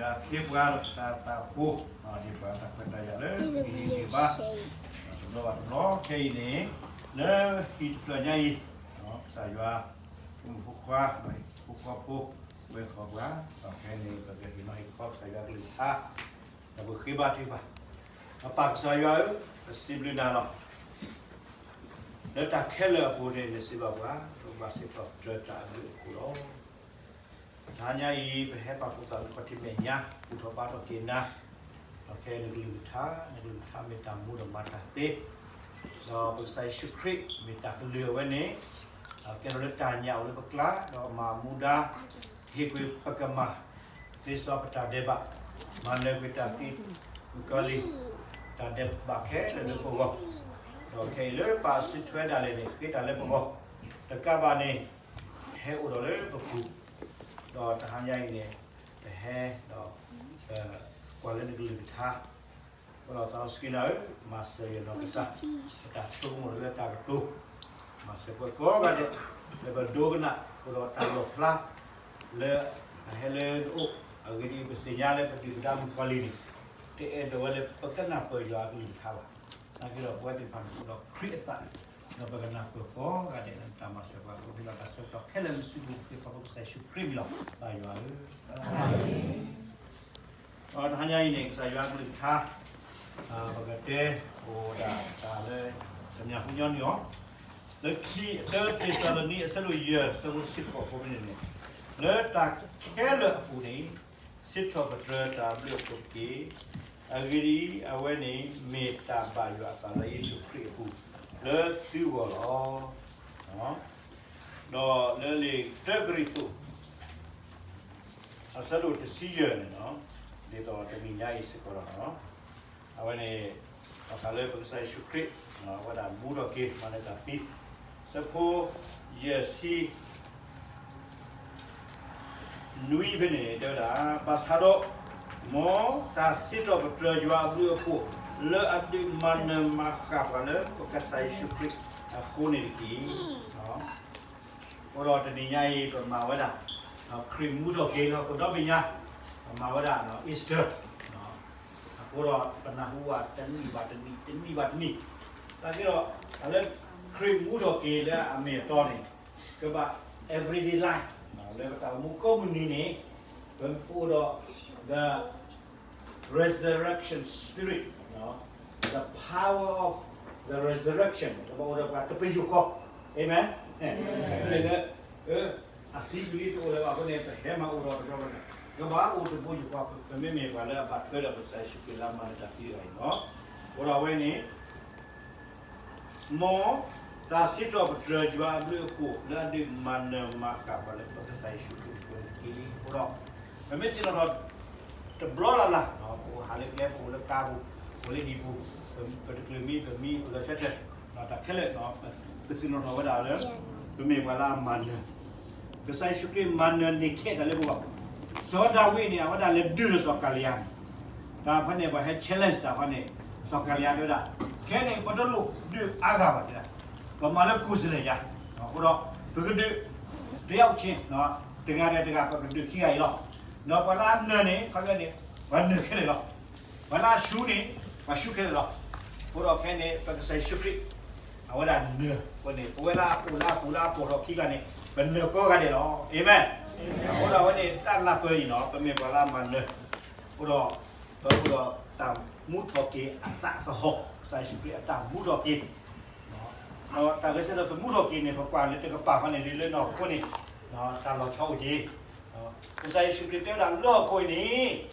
ယွၤခ့ပှၤဒီးကစၢ်သးဖိ, ဒ်ပှၤတၢ်ခွဲးတၢ်ယာ်လၢဂ့ၤဂ့ၤဘၣ်, တဘျီဘၣ်တဘျီခဲအံၤန့ၣ်, လၢဟံၣ်တဖျၢၣ်ညါအံၤ, ကစၢ်ယွၤ, ဖိမုၣ်ဖိခွါ, ဖိခွါဖိ, ဝဲခီပှၤ, ဒီးခဲအံၤန့ၣ် ပကဟ့ၣ်နီၤဟ့ၣ်ခီကစၢ်ယွၤကလုၢ်ကထါ, ဒီးပဃ့ဘါထုကဖၣ်, ပၢ်ကစၢ်ယွၤဧၢ, ပစံးဘျုးနၤလီၤ. လၢတၢ်ခဲလၢာ်အပူၤန့ၣ် နစံးဘၣ်ပှၤ, ပကဘၣ်စံးထီၣ်ပတြၢၤတၢ်အဘျုးအဖှိၣ်လီၤ. တဟါညါအံၤ ပဟဲပာ်ဖှိၣ်သးလၢခီၣ်ထံးမဲာ်ညါ, ဘူၣ်ထီၣ်ဘါထီၣ်က့ၤနၤ, ဒီးခဲအံၤနကလုၢ်ကထါ, နကလုၢ်ကထါမ့ၢ်တၢ်မူဒီးမၤတၢ်သ့, ဒီးပကစၢ်ယ့ၣ်ၡူးခရံာ်မ့ၢ်တၢ်ကလုၢ်အဝဲန့ၣ်, ကဲထီၣ်လၢတၢ်ညၣ်အိၣ်လၢပကျါ, ဒီးမၤမူဒါ, ဟ့ၣ်ကွံာ်ပကမၤ, သ့စီပတၢ်ဒဲးဘး, မၤနၢၤကွံာ်တၢ်သံ, မုၣ်ကီၤလံၢ်, တၢ်ဒဲးဘးခဲလၢာ်လၢပဂီၢ်, ဒီးခဲအံၤလၢပာ်စုထွဲဒၣ်လဲာ်န့ၣ် ဃ့တၢ်လၢပဂီၢ်, တကးဘၣ်န့ၣ်, ဟဲအိၣ်ဒီးလၢပပူၤ, ဒီးတဟါညါအံၤန့ၣ်, ပဟဲဒီး, ပ, ကွၢ်လၢနကလုၢ်ကထါ, အဃိဒီးသးစီဆှံနၤဧၢ, မၤစၢၤယနီၢ်ကစၢ်, ပတၢ်ဆိကမိၣ်လၢတၢ်ကတိၤ, မၤစၢၤပှၤကိးဂၤဒဲး, လၢပဒိကနၣ်, အဃိဒီးတၢ်လီၣ်ဖျါ, လၢ, အဟဲလၢနအိၣ်, အဂ့ၢ်ဒ်အံၤ ပသ့ၣ်ညါလၢပဒုၣ်ပဒါမုၣ်ကီၤလံၢ်န့ၣ်, တအဲၣ်ဒိးဝဲလၢပကနၢ်ပၢၢ်ယွၤအကလုၢ်ကထါဘၣ်, သနာ်က့ဒီးပဝဲသ့ၣ်တဖၣ်န့ၣ်အိၣ်ဒီးခရံာ်အသး, ဒီးပကနၢ်ပၢၢ်ကိးဂၤဒဲးလၢတၢ်မၤစၢၤပှၤအဃိ ပဟ့ၣ်လီၤတၢ်ဆၢကတီၢ်ခဲလၢာ်လၢနစုပူၤ ဃ့ခီဖျိကစၢ်ယ့ၣ်ၡူးခရံာ်အမံၤလီၤ. ပၢ်ယွၤဧၢ, တဟါညါအံၤန့ၣ် ကစၢ်ယွၤအကလုၢ်ကထါ, ပကတဲအိၣ်ဒၣ်တၢ်လၢ, တမံၤဟူညီနုၢ်အီၤ, လၢခံ, တၢသ့းစၤလနံ အဆၢဒိၣ်ယဲၢ် အဆၢဖိတဆံဃိးအပူၤန့ၣ်န့ၣ်, လၢတၢ်ခဲလၢာ်အပူၤန့ၣ်, စံးထီၣ်ပတြၢၤတၢ်အဘျုးအဖှိၣ်တက့ၢ်. အဂ့ၢ်ဒ်အံၤ, အဝဲန့ၣ်မ့ၢ်တၢ်ဘၣ်ယွၤအသးလၢယ့ၣ်ၡူးခရံာ်အပူၤ, လၢသုဂီၢ်လီၤ. ဒီးလၢလံာ်တၢကရံၣ်သူး အဆၢဒိၣ်တဆံယဲၢ်န့ၣ်, ဒ်သိးတနံၤညါအံၤစ့ၢ်ကီးလီၤ. အဝဲန့ၣ်, ဘၣ်ဃးလၢပကစၢ်ယ့ၣ်ၡူးခရံာ်, အဝဲဒၣ်မူထီၣ်က့ၤ မၤနၢၤတၢ်သံ, အဆၢဖိယဲၢ်ဆံ နွံဖဲန့ၣ် တဲဝဲဒၣ်, ဘၣ်ဆၣ်ဒီး, မ်တၢ်စံးထီၣ်ပတြၢၤယွၤအဘျုးအဖှိၣ်လၢအဒုးမၤနၢၤမၤဃၣ်ပှၤလၢပကစၢ်ယ့ၣ်ၡူးခရံာ်အဃိန့ၣ်တက့ၢ်. အဃိဒီးတနံၤညါအံၤ ပမၤဝဲဒၣ်, ခရံာ်မူထီၣ်က့ၤလၢဟီၣ်ခိၣ်ဒီဘ့ၣ်ညါ, ပမၤဝဲဒၣ် Easter, အဃိဒီးပနၢ်ဟူဘၣ်တနံၣ်ဘၣ်တနံၣ် တနံၣ်ဘၣ်တနံၣ်, သနာ်က့ဒီး, တၢ်လၢခရံာ်မူထီၣ်က့ၤလၢအမ့ၢ်အတီန့ၣ်, ကဘၣ် everyday life, လၢပတၢ်အိၣ်မူကိးမုၢ်နံၤန့ၣ်, ပအိၣ်ဒီး the resurrection spirit, the power of the resurrection, ပအိၣ်ဒီးပှၤတပယူာ်ဃီ, amen, လၢ အသံကွံာ်တအိၣ်လၢၤဘၣ်အဃိန့ၣ် ပဟဲမၤအိၣ်ဒီးတဘျီဘျီန့ၣ်, ကဘၣ်အိၣ်တဘိယူၢ်ဃီ, ပမ့မ့ၢ်ပှၤလၢအဘၣ်ထွဲဒီးပကစၢ်ယ့ၣ်ၡူးခရံာ်လၢအမၤနၢၤတၢ်သံတဂၤအံၤလီၤ. အဃိဒီးအဝဲန့ၣ် မ်တၢ်စံးထီၣ်ပတြၢၤယွၤအဘျုးအဖှိၣ်လၢအဒုးမၤနၢၤမၤဃၣ်ပှၤလၢပကစၢ်ယ့ၣ်ၡူးခရံာ်အဃိန့ၣ်တက့ၢ်. အဃိဒီး, ပမ့ၢ်သ့ၣ်နီၣ်ထီၣ်တဘျီလၢ်လၢ်, ပအိၣ်ဟးလၢကျဲ ပအိၣ်လၢကါပူၤ, ပအိၣ်လၢဟံၣ်ပူၤ, ပတချုးမံ ပမံ ပဂဲၤဆၢထၢၣ်, တၢ်ခဲလၢာ်, ပသ့ၣ်နီၣ်ထီၣ်ဝဲဒၣ်လၢ ပမ့ၢ်ပှၤလၢအမၤနၢၤ, ကစၢ်ယ့ၣ်ၡူးခရံာ်မၤနၢၤန့ၢ်ခဲတၢ်လၢပဂီၢ်, စီၤဒၤဝံးန့ၣ် အဝဲဒၣ်လဲၤဒုးဒီးစီၤကၤလံယါန့ၣ်, တၢ်ဖဲန့ၣ် ပှၤဟဲ challenge တၢ်ဖဲန့ၣ်, စီၤကၤလံယါတဲဝဲဒၣ်, ခဲန့ၣ် ပတလိၣ်ဒုးအါဂၤဘၣ်တဲဒၣ်, ပမၤလၢကူၣ်စလဲၣ်ယါ, အဃိဒီး, ပကဒုး, တယောက်ချင်း, တဂၤဒီးတဂၤ ပကဒုးခံဂၤအံၤလီၤ. ဒီးပှၤလၢအနၢၤန့ၣ် ခီပညီန့ၣ်, ပှၤနၢၤခဲလၢာ်လီၤ. ပှၤလၢအဆူန့ၣ်, ပှၤဆူခဲလၢာ်လီၤ. အဃိဒီးခဲန့ၣ် ပကစၢ်ယ့ၣ်ၡူးခရံာ်, အဝဲဒၣ်နၢၤ, အဃိန့ၣ် ပဝဲလၢအအိၣ်လၢအပူၤလၢအပိာ်ထီၣ်ခံဂၤန့ၣ် ပနၢၤကိးဂၤဒဲးလီၤ. အၤမ့ၣ်. အဃိဒီးအဝဲန့ၣ် တၢ်နၢ်ပၢၢ်အံၤန့ၣ် ပမ့ၢ်ပှၤလၢအမၤနၢၤ, အဃိဒီး, ပအိၣ်ဒီးတၢ်မူထီၣ်က့ၤအသးသဟီၣ်, ကစၢ်ယ့ၣ်ၡူးခရံာ်အတၢ်မူထီၣ်က့ၤ ဒီးတၢ်ဂဲၤဆၢထၢၣ်သမူထီၣ်က့ၤန့ၣ် ပကွၢ်လၢတကပၤဃီန့ၣ် ဒ်လၢနီၢ်ခိန့ၣ်, တၢ်လီၤဆီအိၣ်က့ၤ, ကစၢ်ယ့ၣ်ၡူးခရံာ်တဲဝဲဒၣ်လၢဟီၣ်ခိၣ်အံၤန့ၣ်, သုက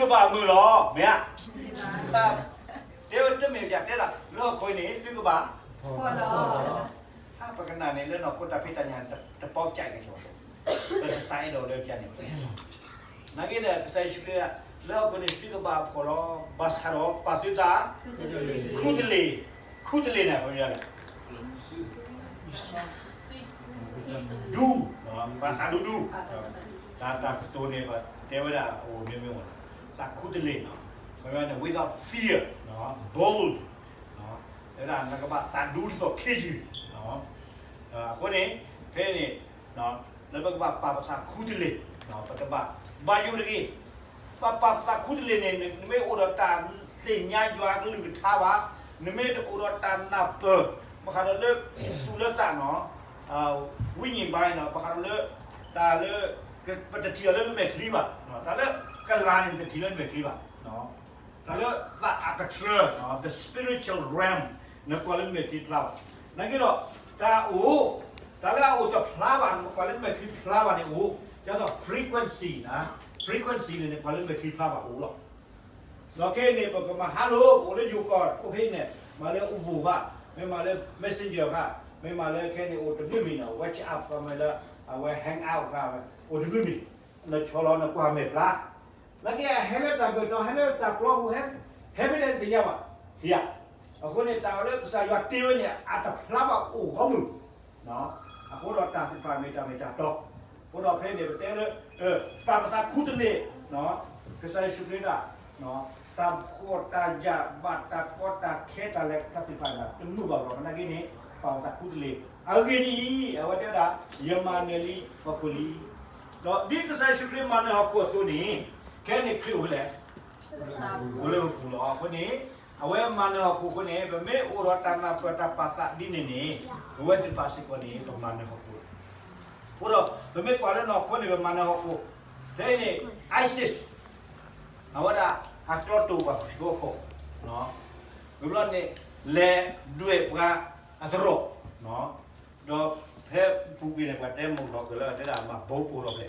ဘၣ်မုာ်လီၤ, မ့ၢ်ဧါ. တဲဝဲတမ့ၢ်ဒ်တဲဒၣ် လၢဟီၣ်ခိၣ်အံၤန့ၣ် သုကဘၣ် ဖှီၣ်လီၤ. ပကနၣ်န့ၣ်လၢနီၢ်ခိတၢ်ဖံးတၢ်ညၣ်န့ၣ် တပီကစၢ်က့ၤ, ပတသးအဲၣ်ဒိးလၢပျၢၤန့ၣ်, နာ်က့ဒီး ကစၢ်ယ့ၣ်ၡူးခရံာ် လၢဟီၣ်ခိၣ်န့ၣ် သုကဘၣ်ဖှီၣ်လီၤ, ဘၣ်ဆၣ်ဒီးပာ်သုသး ခူတလ့ၢ်, ခူတလ့ၢ်န့ၣ် ခီပညီန့ၣ် ဒူ, ပာ်သးဒူဒူ, တၢ်, တၢ်ကတိၤန့ၣ် ပတဲဝဲဒၣ်အိၣ်မ့ၢ်မ့ၢ်အိၣ်, သးခူတလ့ၢ်, ခီပညီန့ၣ် without fear, bold, တဲဝဲဒၣ်နကဘၣ်သးဒူဒ်သိးခ့ယုၢ်, အဃိန့ၣ်, ဖဲန့ၣ်, လၢပကဘၣ်ပာ်ပသးခူတလ့ၢ်, ပတဘၣ်ဘၣ်ယိၣ်တဂ့ၤ, ပှၤပာ်သးခူတလ့ၢ်န့ၣ် နမ့ၢ်အိၣ်ဒီးတၢ်သ့ၣ်ညါယွၤအကလုၢ်ကထါဘၣ်, နမ့ၢ်တအိၣ်ဒီးတၢ်နၢ်ပၢၢ် ဘၣ်ဃးဒီးလၢသူၣ်လၢသးနီၤ ဝိညာဉ်ပိုင်းနီၤ ဘၣ်ဃးဒီးလၢ တၢ်လၢ ပတထံၣ်အီၤလၢနမဲာ်ချံဘၣ်, တၢ်လၢကလၤန့ၣ် နတထံၣ်လၢနမဲာ်ချံဘၣ်, တၢ်လၢသးအကတြၢၤ the spiritual realm နကွၢ်လၢနမဲာ်ချံဖျါဘၣ်. နာ်က့ဒီး တၢ်အိၣ် တၢ်လၢအအိၣ်တဖျါဘၣ် နကွၢ်လၢနမဲာ်ချံဖျါဘၣ်န့ၣ်အိၣ်, ဒ်သိး frequency နီၤ frequency န့ၣ် နကွၢ်လၢနမဲာ်ချံဖျါဘၣ်အိၣ်လီၤ. ဒီးခဲအံၤန့ၣ် ပကမၤဟါလိာ် ပအိၣ်လၢယိၤကီၢ်အိၣ်ဖဲအံၤန့ၣ် မၤလၢ Ovo ဘၣ်, မ့ၢ်မၤလၢ Messenger ဘၣ်, မ့ၢ်မၤလၢခဲအံၤန့ၣ် အိၣ်တမုာ်မံၤနီၤ WhatsApp ကမၤလၢ အဝဲ Hangout ဘၣ် အိၣ်တမုာ်မံၤ, နဆီလီၤနကွၢ်မဲာ်ဖျါ နာ်က့ ဟဲလၢတၢ်ဘၢၣ်တီၤ ဟဲလၢတၢ်ပျီပူၤ ဟဲဖဲလဲၣ်တသ့ၣ်ညါဘၣ်, ယၤ, အဃိန့ၣ် တၢ်လၢကစၢ်ယွၤတ့ဝဲန့ၣ် အတဖျါဘၣ်အိၣ်ဂီၢ်မုၢ်, အဃိဒီးတၢ်သ့ၣ်တဖၣ်မ့ၢ်တၢ်မ့ၢ်တၢ်တီ, အဃိဒီးဖဲန့ၣ် ပတဲလၢ ပာ်ပသးခူတလ့ၢ် ကစၢ်ယ့ၣ်ၡူးခရံာ်ဒၣ် တၢ်ဖှီၣ်တၢ်ယာ်ဘၣ်တၢ်ကီတၢ်ခဲတၢ်လဲၤတၢ်သ့ၣ်တဖၣ်န့ၣ် တမုာ်ဘၣ်ဘၣ် နာ်က့န့ၣ် ပာ်ပသးခူတလ့ၢ် အဂ့ၢ်ဒ်အံၤ အဝဲတဲဝဲဒၣ် ယမၤနၢၤလံဟီၣ်ခိၣ်လံ, ဒီးဒ်ကစၢ်ယ့ၣ်ၡူးခရံာ်မၤနၢၤဟီၣ်ခိၣ်အသိးန့ၣ် ခဲအံၤန့ၣ်ခရံာ်အိၣ်ဖဲလဲၣ်, အိၣ်လၢပပူၤလီၤ. အဃိန့ၣ် အဝဲမၤနၢၤဟီၣ်ခိၣ်အဃိန့ၣ် ပမ့ၢ်အိၣ်ဒီးတၢ်နၢ်ပၢၢ်တၢ်ပာ်သးဒ်န့ၣ်န့ၣ် ပဝဲသ့ၣ်တဖၣ်စ့ၢ်ကီးန့ၣ် ပမၤနၢၤဟီၣ်ခိၣ်လီၤ. အဃိဒီး ပမ့ၢ်ကွၢ်လၢနီၢ်ခိန့ၣ် ပမၤနၢၤဟီၣ်ခိၣ်, ဖဲအံၤန့ၣ် ISIS အဝဲဒၣ် အကျီတိာ်ပှၤခရံာ်ဖိအကီၢ်, ဝံၤဘျီန့ၣ် လဲၤဒွဲၣ်ပှၤအသရိာ်, ဒီးဖဲပူၤကွံာ်န့ၣ် ပှၤတဲမုၢ်လီၤကလၢတဲဒၣ်မၤဘိပိၢ်ထီၣ်ဖဲ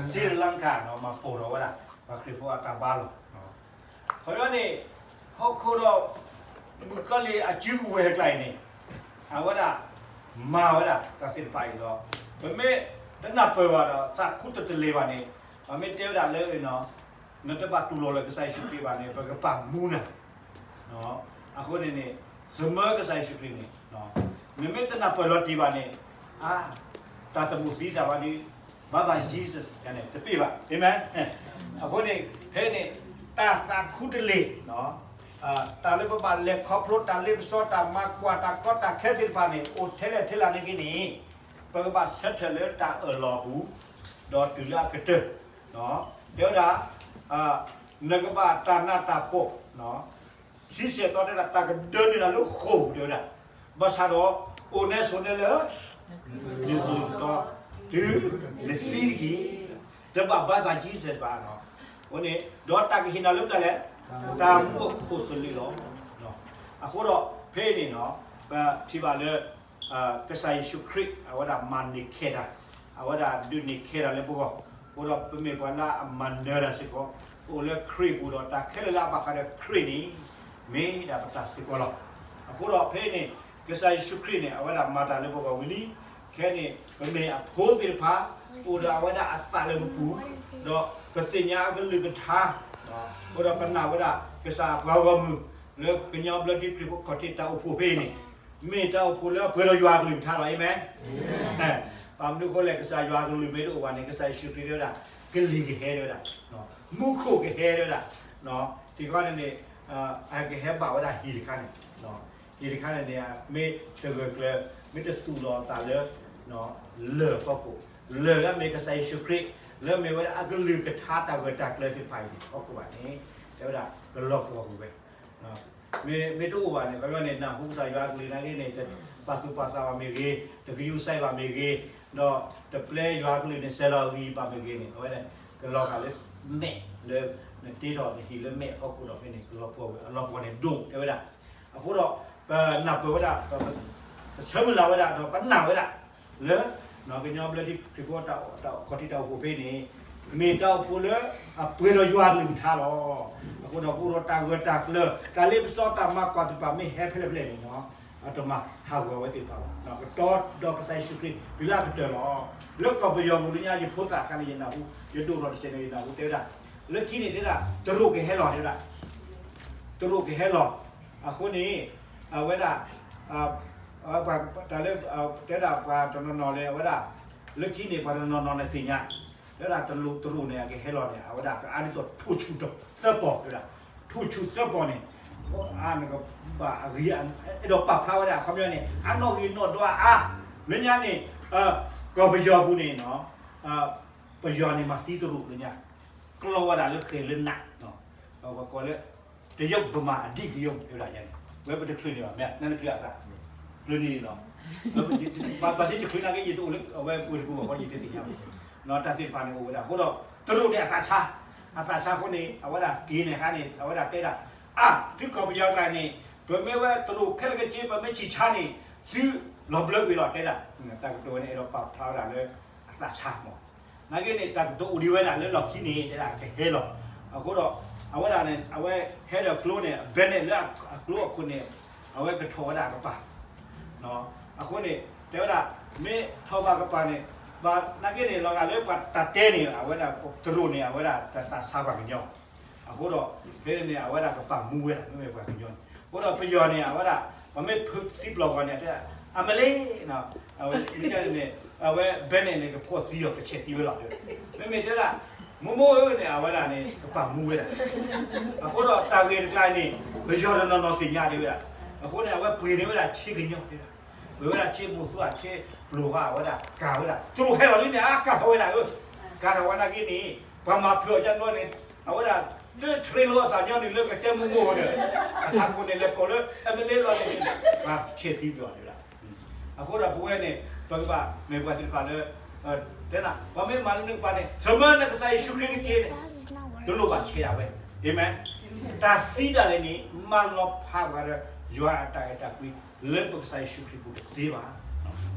Sri Lanka နီၤ မၤပိၢ်ထီၣ်ဝဲဒၣ် ပှၤခရံာ်ဖိအတၢ်ဘါလီၢ်, ခီဖျိန့ၣ် ဟီၣ်ခိၣ်ဒီး မုၣ်ကီၤလံၢ်အစုကဝဲၤတကျါအံၤန့ၣ် အဝဲဒၣ် မၤဝဲဒၣ်တၢ်သ့ၣ်တဖၣ်အံၤဒီး ပမ့ၢ်တနၢ်ပၢၢ်ဘၣ်ဒီး သးခူတတလ့ၢ်ဘၣ်န့ၣ် ပမ့ၢ်တဲဝဲဒၣ်လၢ နတဘၣ်တူၢ်လိာ်လၢကစၢ်ယ့ၣ်ၡူးခရံာ်ဘၣ်န့ၣ် ပကပာ်မူနၤ အဃိန့ၣ်န့ၣ် သမၢကစၢ်ယ့ၣ်ၡူးခရံာ်န့ၣ် နမ့ၢ်တနၢ်ပၢၢ်လီၤတံၢ်ဘၣ်န့ၣ် အါ တၢ်တမူးသံသးဘၣ်ဒီး bye bye Jesus န့ၣ် တပ့ၢ်ဘၣ် အၤမ့ၣ်. အဃိန့ၣ် ဖဲန့ၣ် တၢ်သးခူတလ့ၢ် တၢ်လၢပဘၣ်လဲၤခီဖျိတၢ်လ့ပစီ တၢ်မၤကွၢ်တၢ်ကီတၢ်ခဲသ့ၣ်တဖၣ်န့ၣ် အိၣ်ထဲလဲၣ်ထဲလၢ်န့ၣ်က့န့ၣ် ပကဘၣ်ဆၢထၢၣ်လၢတၢ်အၢၣ်လီၤအပူၤ ဒီးတုၤလၢအကတၢၢ် တဲဝဲဒၣ် နကဘၣ်တၢ်နးတၢ်ဖှီၣ် ဆံဆဲၣ်သီတဲဒၣ် တၢ်ကဒၢနုာ်နၤလၢဃိာ်ပူၤတဲဝဲဒၣ်, ဘၣ်ဆၣ်ဒီး အိၣ်နဲဆိးနဲလၢ နကလုၢ်တီ တုၤနသံတက့ၢ်, တဘၣ် bye bye Jesus ဘၣ်, အဃိန့ၣ် ဒီးတၢ်ကဟ့ၣ်နၤလၢမနုၤလဲၣ်, တၢ်မူအခိၣ်သလုးလီၤ. အဃိဒီး ဖဲအံၤန့ၣ် ပထံၣ်ဘၣ်လၢ ကစၢ်ယ့ၣ်ၡူးခရံာ် အဝဲဒၣ်မၤန့ၢ်ခဲတၢ်, အဝဲဒၣ်ဒုးန့ၢ်ခဲတၢ်လၢပဂီၢ်, အဃိဒီးပမ့ၢ်ပှၤလၢအမၤနၢၤတၢ်စ့ၢ်ကီး, ပအိၣ်လၢခရံာ်ပူၤဒီးတၢ်ခဲလၢာ်လၢအဘၣ်ဃးဒီးခရံာ်န့ၣ် မ့ၢ်ဒၣ်ပတၢ်စ့ၢ်ကီးလီၤ. အဃိဒီးဖဲအံၤန့ၣ် ကစၢ်ယ့ၣ်ၡူးခရံာ်န့ၣ် အဝဲဒၣ်မၤတၢ်လၢပဂီၢ်ဝံၤလံ, ခဲအံၤန့ၣ် ပမ့ၢ်အဖိသ့ၣ်တဖၣ် အိၣ်ဒီးအဝဲဒၣ်အသးလၢပပူၤ, ဒီးပသ့ၣ်ညါအကလုၢ်ကထါ, အဃိဒီးပနာ်ဝဲဒၣ်ကစၢ်အပှၤဂီၢ်မုၢ် လၢကညီဘျၢထံခရံာ်ဖိခီၣ်ထံးတၢ်အိၣ်ဖှိၣ်ဖဲအံၤန့ၣ် မ့ၢ်တၢ်အိၣ်ဖှိၣ်လၢအပှဲၤဒီးယွၤအကလုၢ်ကထါလီၤ. အၤမ့ၣ်. ဘၣ်မနုၤအဃိလဲၣ်, ကစၢ်ယွၤအကလုၢ်မ့ၢ်တအိၣ်ဘၣ်န့ၣ် ကစၢ်ယ့ၣ်ၡူးခရံာ်တဲဝဲဒၣ် ကလံၤကဟဲတဲဝဲဒၣ်, မူခိၣ်ကဟဲတဲဝဲဒၣ်, တခီန့ၣ်န့ၣ် အကဟဲဘၣ်ဝဲဒၣ်ဟံၣ်တခါန့ၣ်, ဟံၣ်တခါန့ၣ်န့ၣ် မ့ၢ်တဂၢၢ်ကျၢၤ မ့ၢ်တသူၣ်လီၤအသးလၢ လၢၢ်ဖီခိၣ်, လၢၢ်လၢအမ့ၢ်ကစၢ်ယ့ၣ်ၡူးခရံာ် လၢအမ့ၢ်ဝဲဒၣ်အကလုၢ်ကထါတၢ်ဂၢၢ်တၢ်ကျၢၤသ့ၣ်တဖၣ်အံၤန့ၣ် ဖီခိၣ်ဘၣ်န့ၣ် တဲဝဲဒၣ်ကလီၤပှီၢ်ကွံာ်ဝဲ မ့ၢ်တအိၣ်ဘၣ်န့ၣ် ခီဖျိန့ၣ် နၢ်ဟူကစၢ်ယွၤအကလုၢ်နာ်က့န့ၣ် တပာ်သူၣ်ပာ်သးဘၣ်မ့ၢ်ဂ့ၤ, တကယူးကစၢ်ဘၣ်မ့ၢ်ဂ့ၤ, ဒီးတပျဲယွၤအကလုၢ်န့ၣ်စဲးလီၤအဂံၢ်ဘၣ်မ့ၢ်ဂ့ၤန့ၣ် အဝဲန့ၣ် ကလီၤဂာ်လၢမဲာ်လၢ နတ့ထီၣ်နဟံၣ်လၢမဲာ်အဖီခိၣ်ဒီးဖဲန့ၣ် ကလီၤပှီၢ်ဝဲ အလီၤပှီၢ်န့ၣ်ဒိၣ်တဲဝဲဒၣ်. အဃိဒီး ပနၢ်ပၢၢ်ဝဲဒၣ် ပဆၢမုၢ်လၢ်ဝဲဒၣ် ဒီးပနာ်ဝဲဒၣ် လၢ ကညီဘျၢထံခရံာ်ဖိတၢ်ခီၣ်ထံးတၢ်အိၣ်ဖှိၣ်ဖဲန့ၣ် မ့ၢ်တၢ်အိၣ်ဖှိၣ်လၢအပှဲၤဒီးယွၤအကလုၢ်ကထါလီၤ. အဃိဒီးကအိၣ်ဒီးတၢ်ဂၢၢ်တၢ်ကျၢၤ တၢ်လ့ပစီတၢ်မၤကွၢ်သ့ၣ်တဖၣ်မ့ၢ်ဟဲဖဲလဲၣ်ဖဲလဲၣ်န့ၣ် အတမၤဟးဂီၤဝဲသ့ၣ်တဖၣ်ဘၣ်. ကတီၤဒီးကစၢ်ယ့ၣ်ၡူးခရံာ်တုၤလၢအကတၢၢ်လီၤ. လၢကီၢ်ပယီၤပူၤလၢညါ ယဖိသၣ်အခါန့ၣ် ယနၢ်ဟူ ယဒိၣ်ထီၣ်တစဲးန့ၣ် ယနၢ်ဟူတဲဝဲဒၣ် လၢခံန့ၣ်တဲဒၣ် တရူးကဟဲလီၤတဲဝဲဒၣ် တရူးကဟဲလီၤ. အဃိန့ၣ် အဝဲဒၣ် တၢ်လၢ တဲဒၣ်ပှၤတနီၤနီၤလၢအဝဲဒၣ် လၢခံန့ၣ် ပှၤတနီၤနီၤန့ၣ်သ့ၣ်ညါ တဲဝဲဒၣ်တရူးန့ၣ် အကဟဲလီၤန့ၣ် အဝဲဒၣ်ကအါဒ်သိးထိၣ်ဆူၣ်သၢပီၤတဲဝဲဒၣ် ထိၣ်ဆူၣ်သၢပီၤန့ၣ် အါနကဘၣ်အဂ့ၤ အဲၣ်ဒိးပာ်ဖျါဝဲဒၣ် အခီပညီန့ၣ် အနီၣ်ဂံၢ်နီၣ်ဒွးအါ လၢညါန့ၣ် ကီၢ်ပယီၤပူၤန့ၣ် ပယီၤန့ၣ်မၤသံတရူးလၢညါ, ကျီဝဲဒၣ်လၢဃဲၤလၢနး, ပကိးလၢ တရုတ်ဗမာအဓိကရုဏ်း တဲဝဲဒၣ်န့ၣ်, ဝဲပတချုးန့ၣ်ဘၣ် မ့ၢ်နၢ်ပၢၢ်အသး, ချုးန့ၣ်လီၤ, ဘၣ်သ့ၣ်တချုးနာ်က့ ယတအိၣ်လၢအဝဲပူၤတပူၤဘၣ်ဃီ ယတသ့ၣ်ညါဘၣ်, တၢ်သ့ၣ်တဖၣ်န့ၣ်အိၣ်ဝဲဒၣ် အဃိဒီး တရူးန့ၣ်အသးဆါ, အသးဆါအဃိန့ၣ် အဝဲဒၣ်က့ၤန့ၣ်အခါန့ၣ် အဝဲဒၣ်တဲဒၣ်, အါ သုကီၢ်ပယီၤကျါန့ၣ် ပမ့ၢ်ဝဲတရူးခဲလၢာ်ခဲဆ့ ပမ့ၢ်ဆံးဆါန့ၣ် သုလီၤဘျၢကွံာ်လီၤ တဲဒၣ်, တၢ်ကတိၤဝဲန့ၣ်အဲၣ်ဒိးပာ်ဖျါဝဲဒၣ်လၢ အသးဆါမး, နာ်က့န့ၣ် တၢ်ကတိၤအိၣ်ဒံးဝဲဒၣ်လၢလီၢ်ခံန့ၣ် တဲဒၣ်ကဟဲလီၤ, အဃိဒီး အဝဲဒၣ်န့ၣ် အဝဲဟဲဒီးကျိန့ၣ် အဘဲန့ၣ်လၢအကျိအခိၣ်န့ၣ် အဝဲကထီၣ်ဝဲဒၣ်အကပၤ အဃိန့ၣ် တဲဝဲဒၣ် မ့ၢ်ထီၣ်ဘၣ်ကပၤန့ၣ် ဘၣ်နာ်က့န့ၣ် လီၤဂာ်လၢပှၤတၢ်တဲန့ၣ် အဝဲဒၣ်တရူးန့ၣ် အဝဲဒၣ်တသးဆါပှၤကညီ, အဃိဒီး ဖဲန့ၣ်န့ၣ် အဝဲဒၣ်ကပာ်မူဝဲဒၣ် မ့မ့ၢ်ပှၤကညီန့ၣ်, အဃိဒီးပယီၤန့ၣ် အဝဲဒၣ် ပမ့ၢ်ဖုးသံပျီၢ်ဂီၤန့ၣ် တဲ အမလ့, အဝဲန့ၣ် အဝဲဘဲန့ၣ်န့ၣ် ကဖှီၣ်သံအီၤ ကဆဲးသံဝဲလီၤ, မ့မ့ၢ်တဲဒၣ် မိၢ်မိၢ်ဧၢန့ၣ် အဝဲဒၣ်န့ၣ် ကပာ်မူဝဲဒၣ်, အဃိဒီးတၢ်ဂ့ၢ်တကျါန့ၣ် ပယီၤတနီၤနီၤသ့ၣ်ညါဒံးဝဲဒၣ်, အဃိန့ၣ် အဝဲပှ့ၤန့ၢ်ဝဲဒၣ်ဆ့ကညီၤဒံးဝဲဒၣ်, ပှ့ၤဝဲဒၣ်ဆ့မိၢ်သူအဆ့ပျိၢ်ဃာ် အဝဲဒၣ်ကၤဝဲဒၣ်, တရူးဟဲလီၤလံန့ၣ် အကၤထီၣ်ဝဲဒၣ်ဧၢ, ကၤထီၣ်ဝဲနာ်က့န့ၣ် ပှၤမၤဖုးအီၤကညီန့ၣ် အဝဲဒၣ် လၢထရ့လိာ်အသးညီနုၢ်လၢကတဲမိၢ်မိၢ်န့ၣ် အထးခိၣ်န့ၣ် လဲၤကိးလၢ အမလ့လီၤန့ၣ် ပှၤဆဲးသံပယီၤဒံးဝဲဒၣ်, အဃိဒီးပဝဲန့ၣ် ပကဘၣ်မ့ၢ်ပှၤသ့ၣ်တဖၣ်လၢ တဲဒၣ် ပှၤမ့ၢ်မၤလၢနကပၤန့ၣ် သမၢနကစၢ်ယ့ၣ်ၡူးခရံာ်တက့ၢ်န့ၣ် တလိၣ်ဘၣ်ဆဲးဒၣ်ဝဲ, အၤမ့ၣ်, တၢ်သံဒၣ်လဲာ်န့ၣ် မၤလီၤဖးပှၤဒီး ယွၤအတၢ်အဲၣ်တၢ်ကွံ လၢပကစၢ်ယ့ၣ်ၡူးခရံာ်ပူၤတသ့ဘၣ်.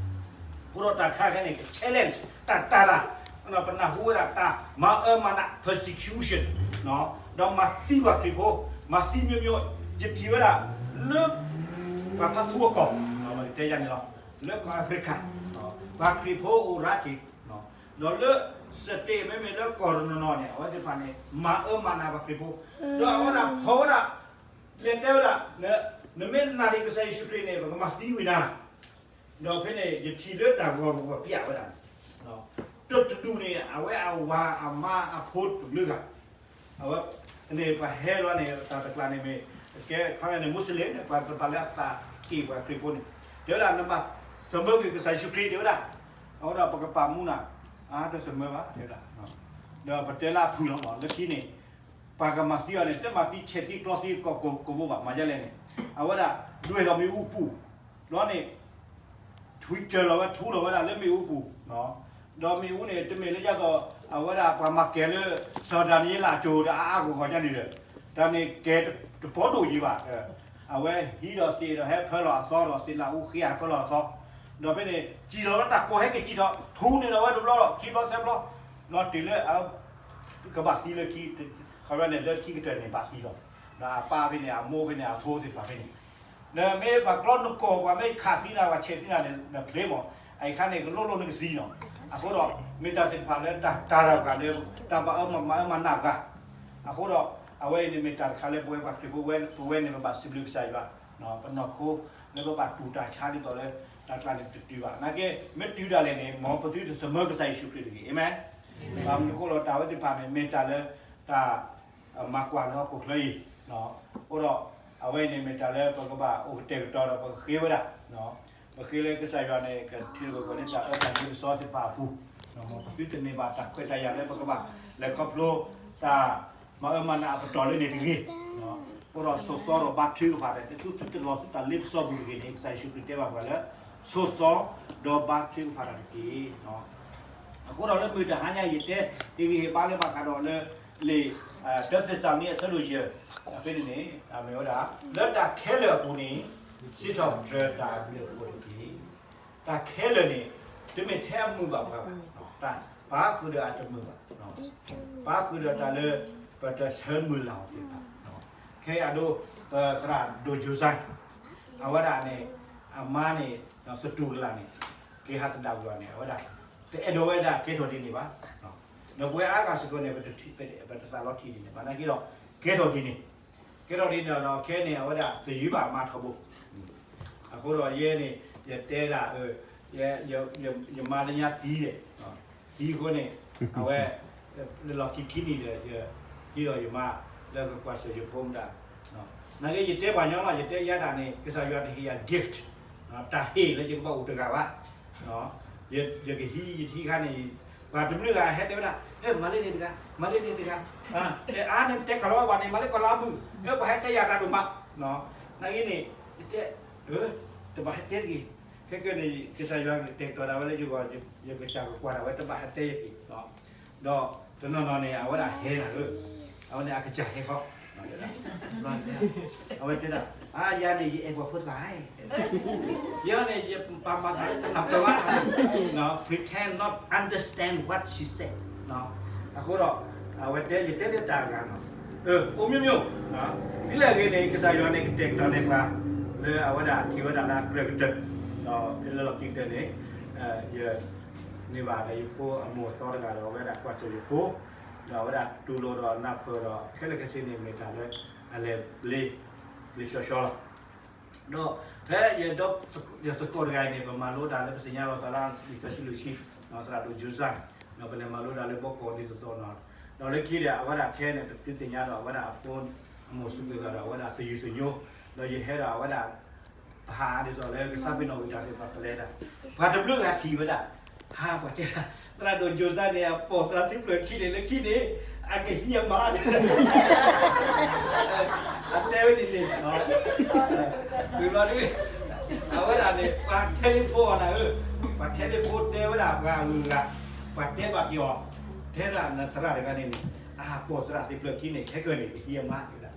အဃိဒီးတၢ်တခါခဲန့ၣ် က challenge တၢ်တၤတၢ် ပနၢ်ဟူဝဲဒၣ်တၢ်မၤအၢမၤနး persecution ဒီးမၤသံပှၤခရံာ်ဖိ, မၤသံမျိုးမျိုး, ယထံၣ်ဝဲဒၣ် လၢ ပှၤဖါသူအကီၢ်, တဲယၤန့ၣ်လီၤ, လၢကီၢ် Africa ပှၤခရံာ်ဖိအိၣ်ရၣ်က့ၤ, ဒီးလၢ state မ့မ့ၢ်လၢကီၢ်တနီၤနီၤန့ၣ် အဝဲသ့ၣ်တဖၣ်န့ၣ် မၤအၢမၤနးပှၤခရံာ်ဖိ, ဒီးအဝဲဒၣ်ဖီဝဲဒၣ် လဲၤတဲဝဲဒၣ် နမ့ၢ်နာ်ဒံးကစၢ်ယ့ၣ်ၡူးခရံာ်န့ၣ် ပကမၤသံဝံၤနၤ ဒီးဖဲန့ၣ် ယထံၣ်လၢတၢ်ဂီၤကဝီၤပျးဝဲဒၣ်န့ၣ်, တဒူၣ်န့ၣ် အဝဲအဝၤအမါအဖိတကလုာ်ဂၤ, အဝဲန့ၣ် ပှၤဟဲလီၤန့ၣ် တၢ်တကျါန့ၣ်မ့ၢ် ကဲခီန့ၣ် Muslim န့ၣ် ပှၤတပာ်လၢအသးက့ၢ်ပှၤခရံာ်ဖိန့ၣ်, တဲဝဲဒၣ် နဘၣ်သမၢကွံာ်ကစၢ်ယ့ၣ်ၡူးခရံာ် တဲဝဲဒၣ်, အဃိဒီးပကပာ်မူနၤ, အါတသမၢဘၣ် တဲဝဲဒၣ်, ဒီးပတဲလၢအဖုၣ်လီၤ လၢခံန့ၣ် ပှၤကမၤသံအီၤန့ၣ် တမၤသံဆဲးသံကျီသံကီၢ်ကဝီၤဘၣ် မၤဒ်လဲၣ်န့ၣ်, အဝဲဒၣ်ဒွဲၣ်လီၤမ့ၣ်အူပူၤ, လီၤန့ၣ် ထွံၣ်စၢၤလီၤဝဲထူလီၤဝဲဒၣ်လၢမ့ၣ်အူပူၤ, ဒီးမ့ၣ်အူန့ၣ် တမ့ၢ်လၢယၤသိး အဝဲဒၣ်ပှၤမၤကဲၤလၢ စီၤဒၤနံးယ့လးအစိၤဒီးအါအါဂီၢ်ဂီၢ်ဒ်န့ၣ်ဒီး, တၢ်န့ၣ်ကဲၤတပီဒိၣ်ယံၤဘၣ်, အဝဲဟံးဒီးသ့ၣ်ဒီးဟဲဖၢလီၤအသီဒီးသ့ၣ်လၢအူဃ့အဖၢလီၤအသီ, ဒီးဖဲန့ၣ် စံၣ်လီၤလၢတၢ်ကိးဟဲက့ၤစံၣ်ထီၣ် ထူန့ၣ်ဒီးဝဲတဘျီလီၤ ခံဘျီသၢဘျီ, ဒီးတုၤလၢ ကဘၣ်သံလၢခံ, ခီဖျိန့ၣ် လၢခံကတၢၢ်န့ၣ် ဘၣ်သံလီၤ, ဒီးအပၢ်ဖဲန့ၣ် အမိၢ်ဖဲန့ၣ် အဖိသ့ၣ်တဖၣ်ဖဲန့ၣ်, ဒီးမ့ၢ်ပှၤကျီနကီၢ် ပှၤမ့ၢ်ခးသံနၤ ပှၤဆဲးသံနၤန့ၣ် နဖျ့မး, အအံၤခါန့ၣ် ကလိၣ်လိၣ်နကသံလီၤ, အဃိဒီး မ့ၢ်တၢ်သ့ၣ်တဖၣ်လၢတၢ်တၤတၢ်ပှၤလၢ တၢ်မၤအၢမၤအၢမၤနးပှၤ, အဃိဒီး အဝဲအံၤန့ၣ်မ့ၢ်တၢ်တခါလၢပဝဲပှၤခရံာ်ဖိဝဲ ပဝဲန့ၣ် ပဘၣ်စံးဘျုးကစၢ်ယွၤ, ပနီၢ်ခိ လၢပဘၣ်တူၢ်တၢ်ဆါဒ်သိးလၢ တၢ်ကျါန့ၣ်တတုၤဘၣ်, နာ်က့ မ့ၢ်တုၤဒၣ်လဲာ်န့ၣ် မ်ပသုတသမၢကစၢ်ယ့ၣ်ၡူးခရံာ်တဂ့ၤ, အၤမ့ၣ်, ဘၣ်မနုၤအဃိလီၤ တၢ်ဝဲသ့ၣ်တဖၣ်န့ၣ် မ့ၢ်တၢ်လၢ တၢ် မၤကွၢ်လၢဟီၣ်ခိၣ်ချၢအံၤ, အဃိဒီး အဝဲအံၤန့ၣ်မ့ၢ်တၢ်လၢပကဘၣ်အိၣ်ကတဲာ်ကတီၤဒီးပကဃ့ဝဲဒၣ်, ပဃ့လၢကစၢ်ယွၤန့ၣ် ကထံၣ်လိာ်ပှၤလၢတၢ်အၢတၢ်သးကစီၣ်သ့ၣ်တဖၣ်အပူၤ, ပသုတန့ၢ်ဘၣ်တၢ်ခွဲးတၢ်ယာ်လၢပကဘၣ်လဲၤခီဖျိတၢ်မၤအၢမၤနးအပတီၢ်လၢန့ၣ်တဂ့ၤ, အဃိဒီးဆိးသီဒီးဘါထုကဖၣ်ဒီး သုတလီၤဆူတၢ်လ့ပစီပူၤတဂ့ၤန့ၣ် ကစၢ်ယ့ၣ်ၡူးခရံာ်တဲဘၣ်ပှၤလၢ ဆိးသီဒီးဘါထုကဖၣ်တၢ်တက့ၢ်. အဃိဒီးလၢမုၢ်တဟါညါယတဲ ဟ့ၣ်ဂံၢ်ဟ့ၣ်ဘါလၢဘၣ်ဃးဒီးလၢ လံာ် တၢသ့းစၤလနံ အဆၢဒိၣ်ယဲၢ်, ဖဲန့ၣ်န့ၣ် မ့ၢ်ဝဲဒၣ် လၢတၢ်ခဲလၢာ်အပူၤန့ၣ် စံးထီၣ်ပတြၢၤတၢ်အဘျုးအဖှိၣ်တက့ၢ်. တၢ်ခဲလၢာ်န့ၣ် တမ့ၢ်ထဲအမုာ်ဘၣ်ပှၤဘၣ်, ပၣ်ဃုာ်ဒီးအတမုာ်ဘၣ်, ပၣ်ဃုာ်ဒီးတၢ်လၢ ပတဆၢမုၢ်လၢ်အီၤသ့ၣ်တဖၣ်, ခဲအံၤအဒိ ပသရၣ်ဒိၣ်ကၠိၤစဲ အဝဲဒၣ်န့ၣ် အမါန့ၣ် သတူၢ်ကလာ်န့ၣ် က့ၤဟးသဒၣ်ဝံၤအီၤန့ၣ် အဝဲဒၣ် တအဲၣ်ဒိးဝဲဒၣ်ကဲထီၣ်ဒ်န့ၣ်ဘၣ်. ဒီးပဝဲအါဂၤစ့ၢ်ကီးန့ၣ် ပတသးလီထံၣ်ဒ်န့ၣ်ဘၣ် နာ်က့ဒီး ကဲထီၣ်ဒ်န့ၣ်, ကဲထီၣ်ဒ်န့ၣ်ဒီး ခဲန့ၣ် အဝဲဒၣ်သယုၢ်ဘၣ်မါထီဘိ, အဃိဒီးယဲန့ၣ် ယတဲဒၣ် ယမါလၢညါသံဒီး သံအဃိန့ၣ် အဝဲ လၢလီၢ်ခံခံနံၣ်ဒီး ယဟံးဒီးယမါ လၢကကွၢ်ဆၢၣ်ယဖိမတၤ, နာ်က့ယတဲပှၤညီလီၤ ယတဲယၤဒၣ်န့ၣ် ကစၢ်ယွၤတဟ့ၣ်ယၤ gift တၢ်ဟ့ၣ်လၢယကဘၣ်အိၣ်တဂၤဘၣ်, ယကဟံးယထံၣ်ခါန့ၣ် ပှၤတဘျုးဂၤဟဲတဲဝဲဒၣ်, ဟဲမၤလၢန့ၣ်တဂၤ, မၤလၢန့ၣ်တဂၤ, အါန့ၣ်တဲခးလီၤဝဲန့ၣ် မၤလၢကီၢ်လါမုၢ်, ဟဲပှၤဟဲတဲယၤတၢ်ဒိၣ်မး, နာ်က့န့ၣ်, ယတဲ, တဘၣ်ဟဲတဲတဂ့ၤ, ခဲကနံၣ်န့ၣ် ကစၢ်ယွၤကတဲာ်ကတီၤဒၣ်ဝဲလၢယဂီၢ်, ယကစၢ်ကကွၢ်ဒၣ်ဝဲ တဘၣ်ဟဲတဲယက့ၤ, ဒီးတနီၤနီၤန့ၣ် အဝဲဒၣ်ဟဲနၤဧၢ, အဝဲန့ၣ်အကစၢ်ဟဲခီ, အဝဲတဲဒၣ်, အါ ယၤန့ၣ် ယအဲၣ်ပှၤဖိသၣ်, ယၤန့ၣ် ယပာ်မၤသးလၢတနၢ်ပၢၢ်ဘၣ်, pretend not understand what she said, အဃိဒီး, အဝဲတဲ ယတဲလၢတၢ်ဂၤနီၤ, အိၣ်မ့ၢ်မ့ၢ်, ဒ်လဲၣ်ဂ့ၤန့ၣ် ကစၢ်ယွၤန့ၣ်ကတဲာ်ကတီၤန့ၢ်ပှၤ, လၢအဝဲဒၣ်ထံၣ်ဝဲဒၣ်လၢအကြၢးကတၢၢ်, ဒီးဖဲလၢလီၢ်ခံကတၢၢ်န့ၣ်, ယ န့ၢ်ဘၣ်ဒီးယဖိအမိၢ်အသီတဂၤဒီး အဝဲဒၣ်ကွၢ်စိယဖိ, ဒီးအဝဲဒၣ်တူၢ်လိာ်ဒီးနၢ်ပၢၢ်ဒီးခဲလၢာ်ခဲဆ့န့ၣ် မ့ၢ်တၢ်လၢအလဲၤဘျ့, ဘျ့ဆှီဆှီလီၤ. ဒီးဖဲယဒီပုၢ်ယသကိးတဂၤအံၤန့ၣ် ပမၤလိတၢ်လၢပသ့ၣ်ညါလီၤသးလၢ လံာ်စီဆှံလွံၢ်ဆံ, သရၣ်ဒိၣ် Joseph, ဒီးပလဲၤမၤလိတၢ်လၢဘီကီၢ်ဒ်သိးသိးနီၤ, ဒီးလၢခံဒီး အဝဲဒၣ်ခဲန့ၣ် ပသုသ့ၣ်ညါဒီး အဝဲဒၣ်အဖိအမိၢ်စုက့ၤသးဒီး အဝဲဒၣ်သယုၢ်သညိ, ဒီးယဟဲဒီးအဝဲဒၣ် ပဟးဒ်သိးလၢကစၢ်ပ့ၤနီၣ်ဝံၤတၢ်သ့ၣ်တဖၣ်ပလဲၤဒၣ်, ပှၤတဘျုးဂၤထံၣ်ဝဲဒၣ်, ဟါ ပှၤတဲဒၣ်, သရၣ်ဒိၣ် Joseph န့ၣ် အပိာ်သရၣ်သ့ၣ်ဖျၢၣ်ခံန့ၣ် လၢခံန့ၣ်, အကဟံးအမါ, အတဲဝဲဒ်န့ၣ်, ဝံၤဘျီဒ်, အဝဲဒၣ်န့ၣ် ပှၤ telephone အီၤနၤဧၢ, ပှၤ telephone တဲဝဲဒၣ်ပှၤအဂုၤအဂၤ, ပှၤတဲဘၣ်က့ၤအီၤ, တဲဒၣ်နသရၣ်တဂၤန့ၣ်န့ၣ်, အပိာ်သရၣ်သ့ၣ်ဖျၢၣ်ခံန့ၣ် ခဲကနံၣ်န့ၣ် ကဟံးအမါတဲဒၣ်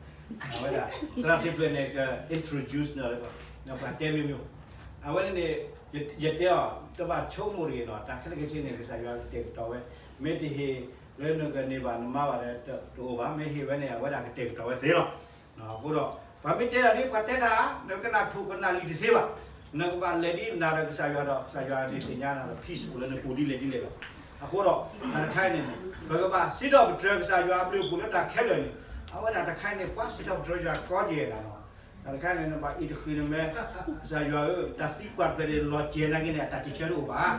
အဝဲဒၣ် သရၣ်သ့ၣ်ဖျၢၣ်န့ၣ် က introduce နၤလၢ ပှၤတဲမ့ၢ်မ့ၢ်, အဝဲန့ၣ်န့ၣ်, ယတဲအီၤ တဘၣ်ဆိကမိၣ်တဂ့ၤနီၤ, တၢ်ခဲလၢာ်ခဲဆ့န့ၣ် ကစၢ်ယွၤကတဲာ်ကတီၤဝဲ, မ့ၢ်တဟ့ၣ်လၢနကန့ၢ်ဘၣ်နမါဘၣ်ဒီး တအိၣ်ဘၣ်, မ့ၢ်ဟ့ၣ်ဝဲန့ၣ် အဝဲဒၣ်ကတဲာ်ကတီၤဝဲသ့လီၤ. အဃိဒီး ပှၤမ့ၢ်တဲတၢ်ဒ်ပှၤတဲတၢ်ဧါ, နကနၣ်ထူၣ်ကနၣ်လံာ်တသ့ဘၣ်, နကဘၣ်လဲၤဒ်နၤဒီးကစၢ်ယွၤဒီး ကစၢ်ယွၤန့ၣ်သ့ၣ်ညါနၤဒီး peace အိၣ်လၢနပူၤဒ်လဲၣ်ဒ်လဲၣ်လီၤ. အဃိဒီး တၢ်တခါအံၤန့ၣ် ပကဘၣ်စံးထီၣ်ပတြၢၤကစၢ်ယွၤအဘျုးအဖှိၣ်လၢတၢ်ခဲလၢာ်န့ၣ်, အဝဲဒၣ်တခါအံၤန့ၣ် ပှၤစံးထီၣ်ပတြၢၤယွၤကီကဲဒၣ်လီၤ. တၢ်တခါအံၤန့ၣ် နဘၣ်အံးတဃံးနမဲာ်, ကစၢ်ယွၤဧၢ, တၢ်သံကွၢ်တဖျၢၣ်န့ၣ် လီၤစဲၤနာ်က့န့ၣ် အတၢ်စံးဆၢတအိၣ်ဘၣ်.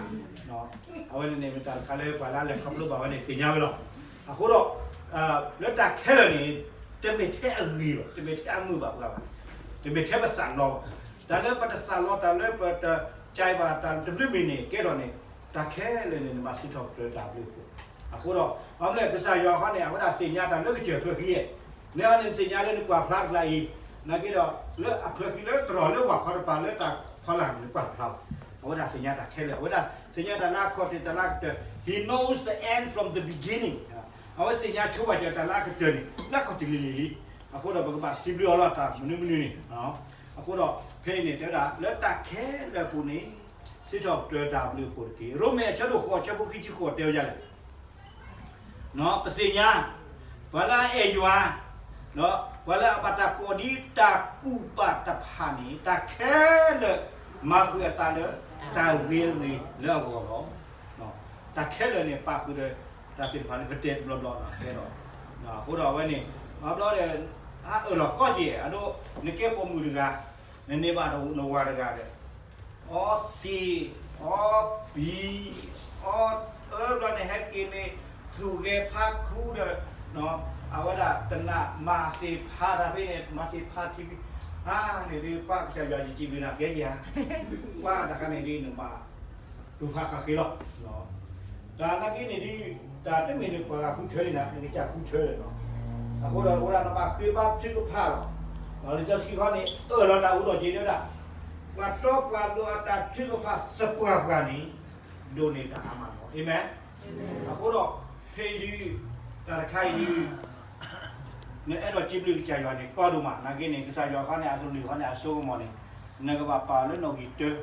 အဝဲန့ၣ်န့ၣ် မ့ၢ်တၢ်တခါလၢပှၤလၢအလဲၤခီဖျိဘၣ်ဝဲန့ၣ် သ့ၣ်ညါဝဲလီၤ. အဃိဒီး လၢတၢ်ခဲလၢာ်န့ၣ် တမ့ၢ်ထဲအဂ့ၤဘၣ်, တမ့ၢ်ထဲအမုာ်ဘၣ်ပှၤဘၣ်, တမ့ၢ်ထဲပသးလီဘၣ်. တၢ်လၢပတသးလီ, တၢ်လၢပတကဲဘၣ်, တၢ်တဘျုးမံၤန့ၣ် ကဲထီၣ်န့ၣ်, တၢ်ခဲလၢာ်န့ၣ် နဘၣ်စံးထီၣ်ပတြၢၤတၢ်အဘျုးအဖှိၣ်. အဃိဒီး ဘၣ်မနုၤလဲၣ် ကစၢ်ယွၤဃီန့ၣ် အဝဲဒၣ်သ့ၣ်ညါတၢ်လၢကစၢၢ်ချၢဃံ, နဲအံၤန့ၣ် သ့ၣ်ညါလၢနကွၢ်ဖျါတကျါအံၤ, နာ်က့ဒီး လၢအချၢဃံလၢတရီၢ်လၢဝၤခီတပၤလၢတၢ်ဖီလာ်န့ၣ် နကွၢ်တဖျါဘၣ်. အဝဲဒၣ်သ့ၣ်ညါတၢ်ခဲလၢာ်, အဝဲဒၣ်သ့ၣ်ညါတၢ်လၢအခီၣ်ထံး တၢ်လၢအကတၢၢ်, He knows the end from the beginning. အဝဲသ့ၣ်ညါဆိပာ်စၢၤတၢ်လၢအကတၢၢ်န့ၣ် လၢအခီၣ်ထံးလံၤလံၤလံ. အဃိဒီး ပကဘၣ်စံးဘျုးအီၤလီၤတၢ်မနုၤမနုၤန့ၣ်. အဃိဒီး ဖဲအံၤန့ၣ် တဲဝဲဒၣ် လၢတၢ်ခဲလၢာ်အပူၤန့ၣ် စံးထီၣ်ပတြၢၤတၢ်အဘျုးအဖှိၣ်တက့ၢ်. ရိမ့ၤအဆၢဒိၣ်ဃိး အဆၢဖိခံဆံဃိး တဲဝဲဒ်လဲၣ်. ပသ့ၣ်ညါ ပှၤလၢအအဲၣ်ယွၤ, ပှၤလၢအဘၣ်တၢ်ကိးဒ်တၢ်ကူၣ်ဘၣ်တဖၣ်န့ၣ် တၢ်ခဲလၢာ်မၤဃုာ်အသးလၢတၢ်ဂ့ၤအဂ့ၢ်လၢအဂီၢ်လီၤ. တၢ်ခဲလၢာ်န့ၣ် ပာ်ဃုာ်ဒီးတၢ်သ့ၣ်တဖၣ်လၢပတဲတဘျီဘျီကဲဒီး, အဃိဒီးအဝဲန့ၣ် ဘၣ်ဘျီဒီး အအၢၣ်လီၤကီၢ်က့ၤ အဒိ နကဲပိာ်မုၣ်တဂၤ, နန့ၢ်ဘၣ်နဝၤတဂၤဒီး အီသံး, အီပံၤ, အီအၢဘျီန့ၣ် ဟဲက့ၤန့ၣ် သူၣ်ဂဲၤဖးခူဒီး အဝဲဒၣ်တနၢ်မၤသ့ၣ်ဖးတၢ်ဖဲန့ၣ် မၤသ့ၣ်ဖးထံဖဲ, အါန့ၣ်ဒ်ပၢ်ကစၢ်ယွၤ ယစံးဘျုးနၤကဲက့ၤဧါ, ပှၤတခါန့ၣ်ဒ်နဘၣ် ပူၤဖးဃာ်ဃ့လီၤ. တၢ်နာ်က့န့ၣ်ဒ် တၢ်တမ့ၢ်နပှၤဂၤဃုထၢလံနၤ နကစၢ်ဃုထၢလီၤ. အဃိဒီးအိၣ်ဒၣ်နဘၣ်ဃ့ဘါထုကဖၣ်လီၤ. လံာ်စီဆှံဃီန့ၣ် အၢၣ်လီၤတၢ်အူဒီးက့ၤဒၣ်, ပှၤတီပှၤလိၤအတၢ်ထုကဖၣ်သပှၢ်ပှၢ်န့ၣ် ဒိးန့ၢ်တၢ်အါမးလီၤ. အၤမ့ၣ်. အဃိဒီး ဖဲအံၤဒ် တၢ်တခါအံၤဒ် နအဲၣ်ဒိးစံးဘျုးကစၢ်ယွၤန့ၣ် ကီဒိၣ်မး နာ်က့န့ၣ် ကစၢ်ယွၤဃီန့ၣ် အကလုၢ်ဃီန့ၣ် အစိကမီၤန့ၣ် နကဘၣ်ပာ်လၢနီၣ်ဂံၢ်တၢ,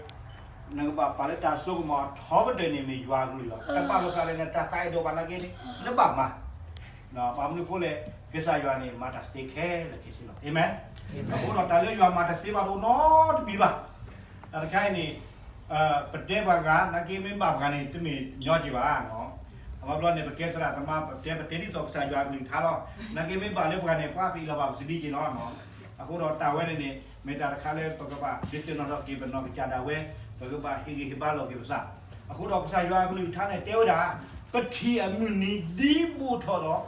နကဘၣ်ပာ်လၢတၢ်စိကမီၤအထီကတၢၢ်န့ၣ် မ့ၢ်ယွၤအကလုၢ်လီၤ. တဘၣ်လိာ်သးဒီးနတၢ်သးအဲၣ်ဒိးဘၣ်နာ်က့န့ၣ် နဘၣ်မၤ ဘၣ်မနုၤအဃိလဲၣ် ကစၢ်ယွၤန့ၣ် မၤတၢ်သ့ခဲလၢာ်ခဲဆ့လီၤ. အၤမ့ၣ်. အဃိဒီးတၢ်လၢယွၤမၤတသ့ဘၣ်ဒိၣ်နီတမံၤဘၣ်. တၢ်တခါအံၤန့ၣ် ပတဲပှၤဂၤ နာ်က့မ့ၢ်ဘၣ်ပှၤဂၤန့ၣ် တမ့ၢ်ညီက့ၤဘၣ်. အဘၣ်ဘျီန့ၣ် ပကဲသရၣ်သမါ ပတဲပတဲဒ်သိးကစၢ်ယွၤအကလုၢ်ကထါလီၤ. နာ်က့မ့ၢ်ဘၣ်လၢပှၤန့ၣ် ပှၤပအံးလီၤဘၣ်ပစံးဒ်က့ၤလီၤ. အဃိဒီးတၢ်ဝဲန့ၣ်န့ၣ် မ့ၢ်တၢ်တခါလၢပကဘၣ်ဒုးသ့ၣ်နီၣ်ထီၣ်က့ၤပနီၢ်ကစၢ်ဒၣ်ဝဲ, ပကဘၣ်ဟ့ၣ်ဂံၢ်ဟ့ၣ်ဘါလိာ်က့ၤပသး. အဃိဒီးကစၢ်ယွၤအကလုၢ်ကထါန့ၣ် တဲဝဲဒၣ် ပထံၣ်အမုၢ်နံၤဒ်ဘူးထီၣ်ဒီး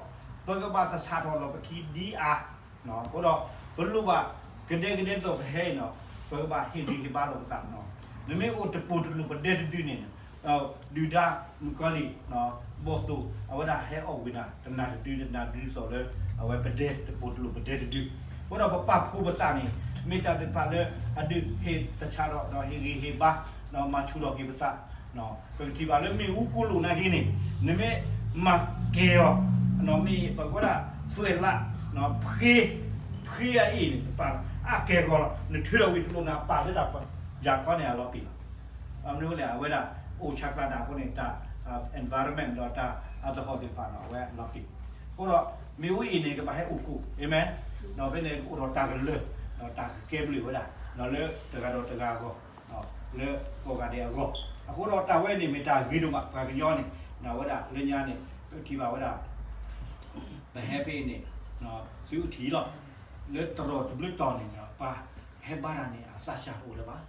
ပကဘၣ်သဆၣ်ထီၣ်လီၤပခံဒ်အါ. အဃိဒီး ပလိၣ်ဘၣ်ကဒဲကဒဲဒ်သိးပဟဲအံၤန့ၣ် ပကဘၣ်ဟ့ၣ်ဂံၢ်ဟ့ၣ်ဘါလိာ်ပသး. နမ့ၢ်အိၣ်တပိၢ်တလိၣ်ပဒဲတဒုန့ၣ် ဒုၣ်ဒါမုၣ်ကီၤလံၢ် ဘီၣ်သိၣ် အဝဲဒၣ်ဟဲအီၣ်ဝံၤနၤ တနၤတဒု တနၤတဒုသိးလၢ အဝဲပဒဲတပိာ်တလိာ် ပဒဲတဒု, အဃိဒီးပပာ်ဖှိၣ်ပသးန့ၣ် မ့ၢ်တၢ်သ့ၣ်တဖၣ်လၢအဒုးဟ့ၣ်သဆၣ်ဒီး ဒီးဟ့ၣ်ဂံၢ်ဟ့ၣ်ဘါ ဒီးမၤဆူၣ်ထီၣ်က့ၤပသး, ပကထံၣ်ဘၣ်လၢမ့ၣ်အူကိၢ်လိာ်နာ်က့န့ၣ် နမ့ၢ်မၤကဲၤအီၤ မ့ၢ်ပကဝဲဒၣ် သွဲၣ်လး ဖှ့ ဖှ့အအ့ၣ်န့ၣ် တပာ်လီၤ အကဲၤဂီၤလီၤ နထုးထီၣ်ဝံၤတလိၣ်နၤပာ်လၢတၢ်ယၤခီန့ၣ်အလီၤပံာ်လီၤ. မနုၤလဲၣ် အဝဲဒၣ်အိၣ်ဆါကျါဒၣ်အဃိန့ၣ် တၢ် environment ဒီးတၢ်အသဟီၣ်သ့ၣ်တဖၣ်န့ၣ် အဝဲအလီၤပံာ်, အဃိဒီး မ့ၣ်အူအ့ၣ်န့ၣ် ကဘၣ်ဟဲအိၣ်ခိၣ် အၤမ့ၣ်, ဒီးဖဲန့ၣ်အိၣ်ဒီးတၢ်ကလၢၢ် ဒီးတၢ်ကကဲဘျုးဝဲဒၣ် လၢတဂၤဒီးတဂၤအဂီၢ် လၢကိးဂၤဒဲးအဂီၢ်, အဃိဒီးတၢ်ဝဲန့ၣ်မ့ၢ်တၢ်ဂ့ၤဒိၣ်မး ပှၤကညီန့ၣ် ဝဲဒၣ်လၢညါန့ၣ် ပထံၣ်ဘၣ်ဝဲဒၣ် ပဟဲဖဲအံၤန့ၣ် သုထံၣ်လီၤ လၢတရီတဘျုးတီၤန့ၣ် ပှၤဟဲဘါတၢ်န့ၣ် အသးစၢ်တအိၣ်လၢၤဘၣ်,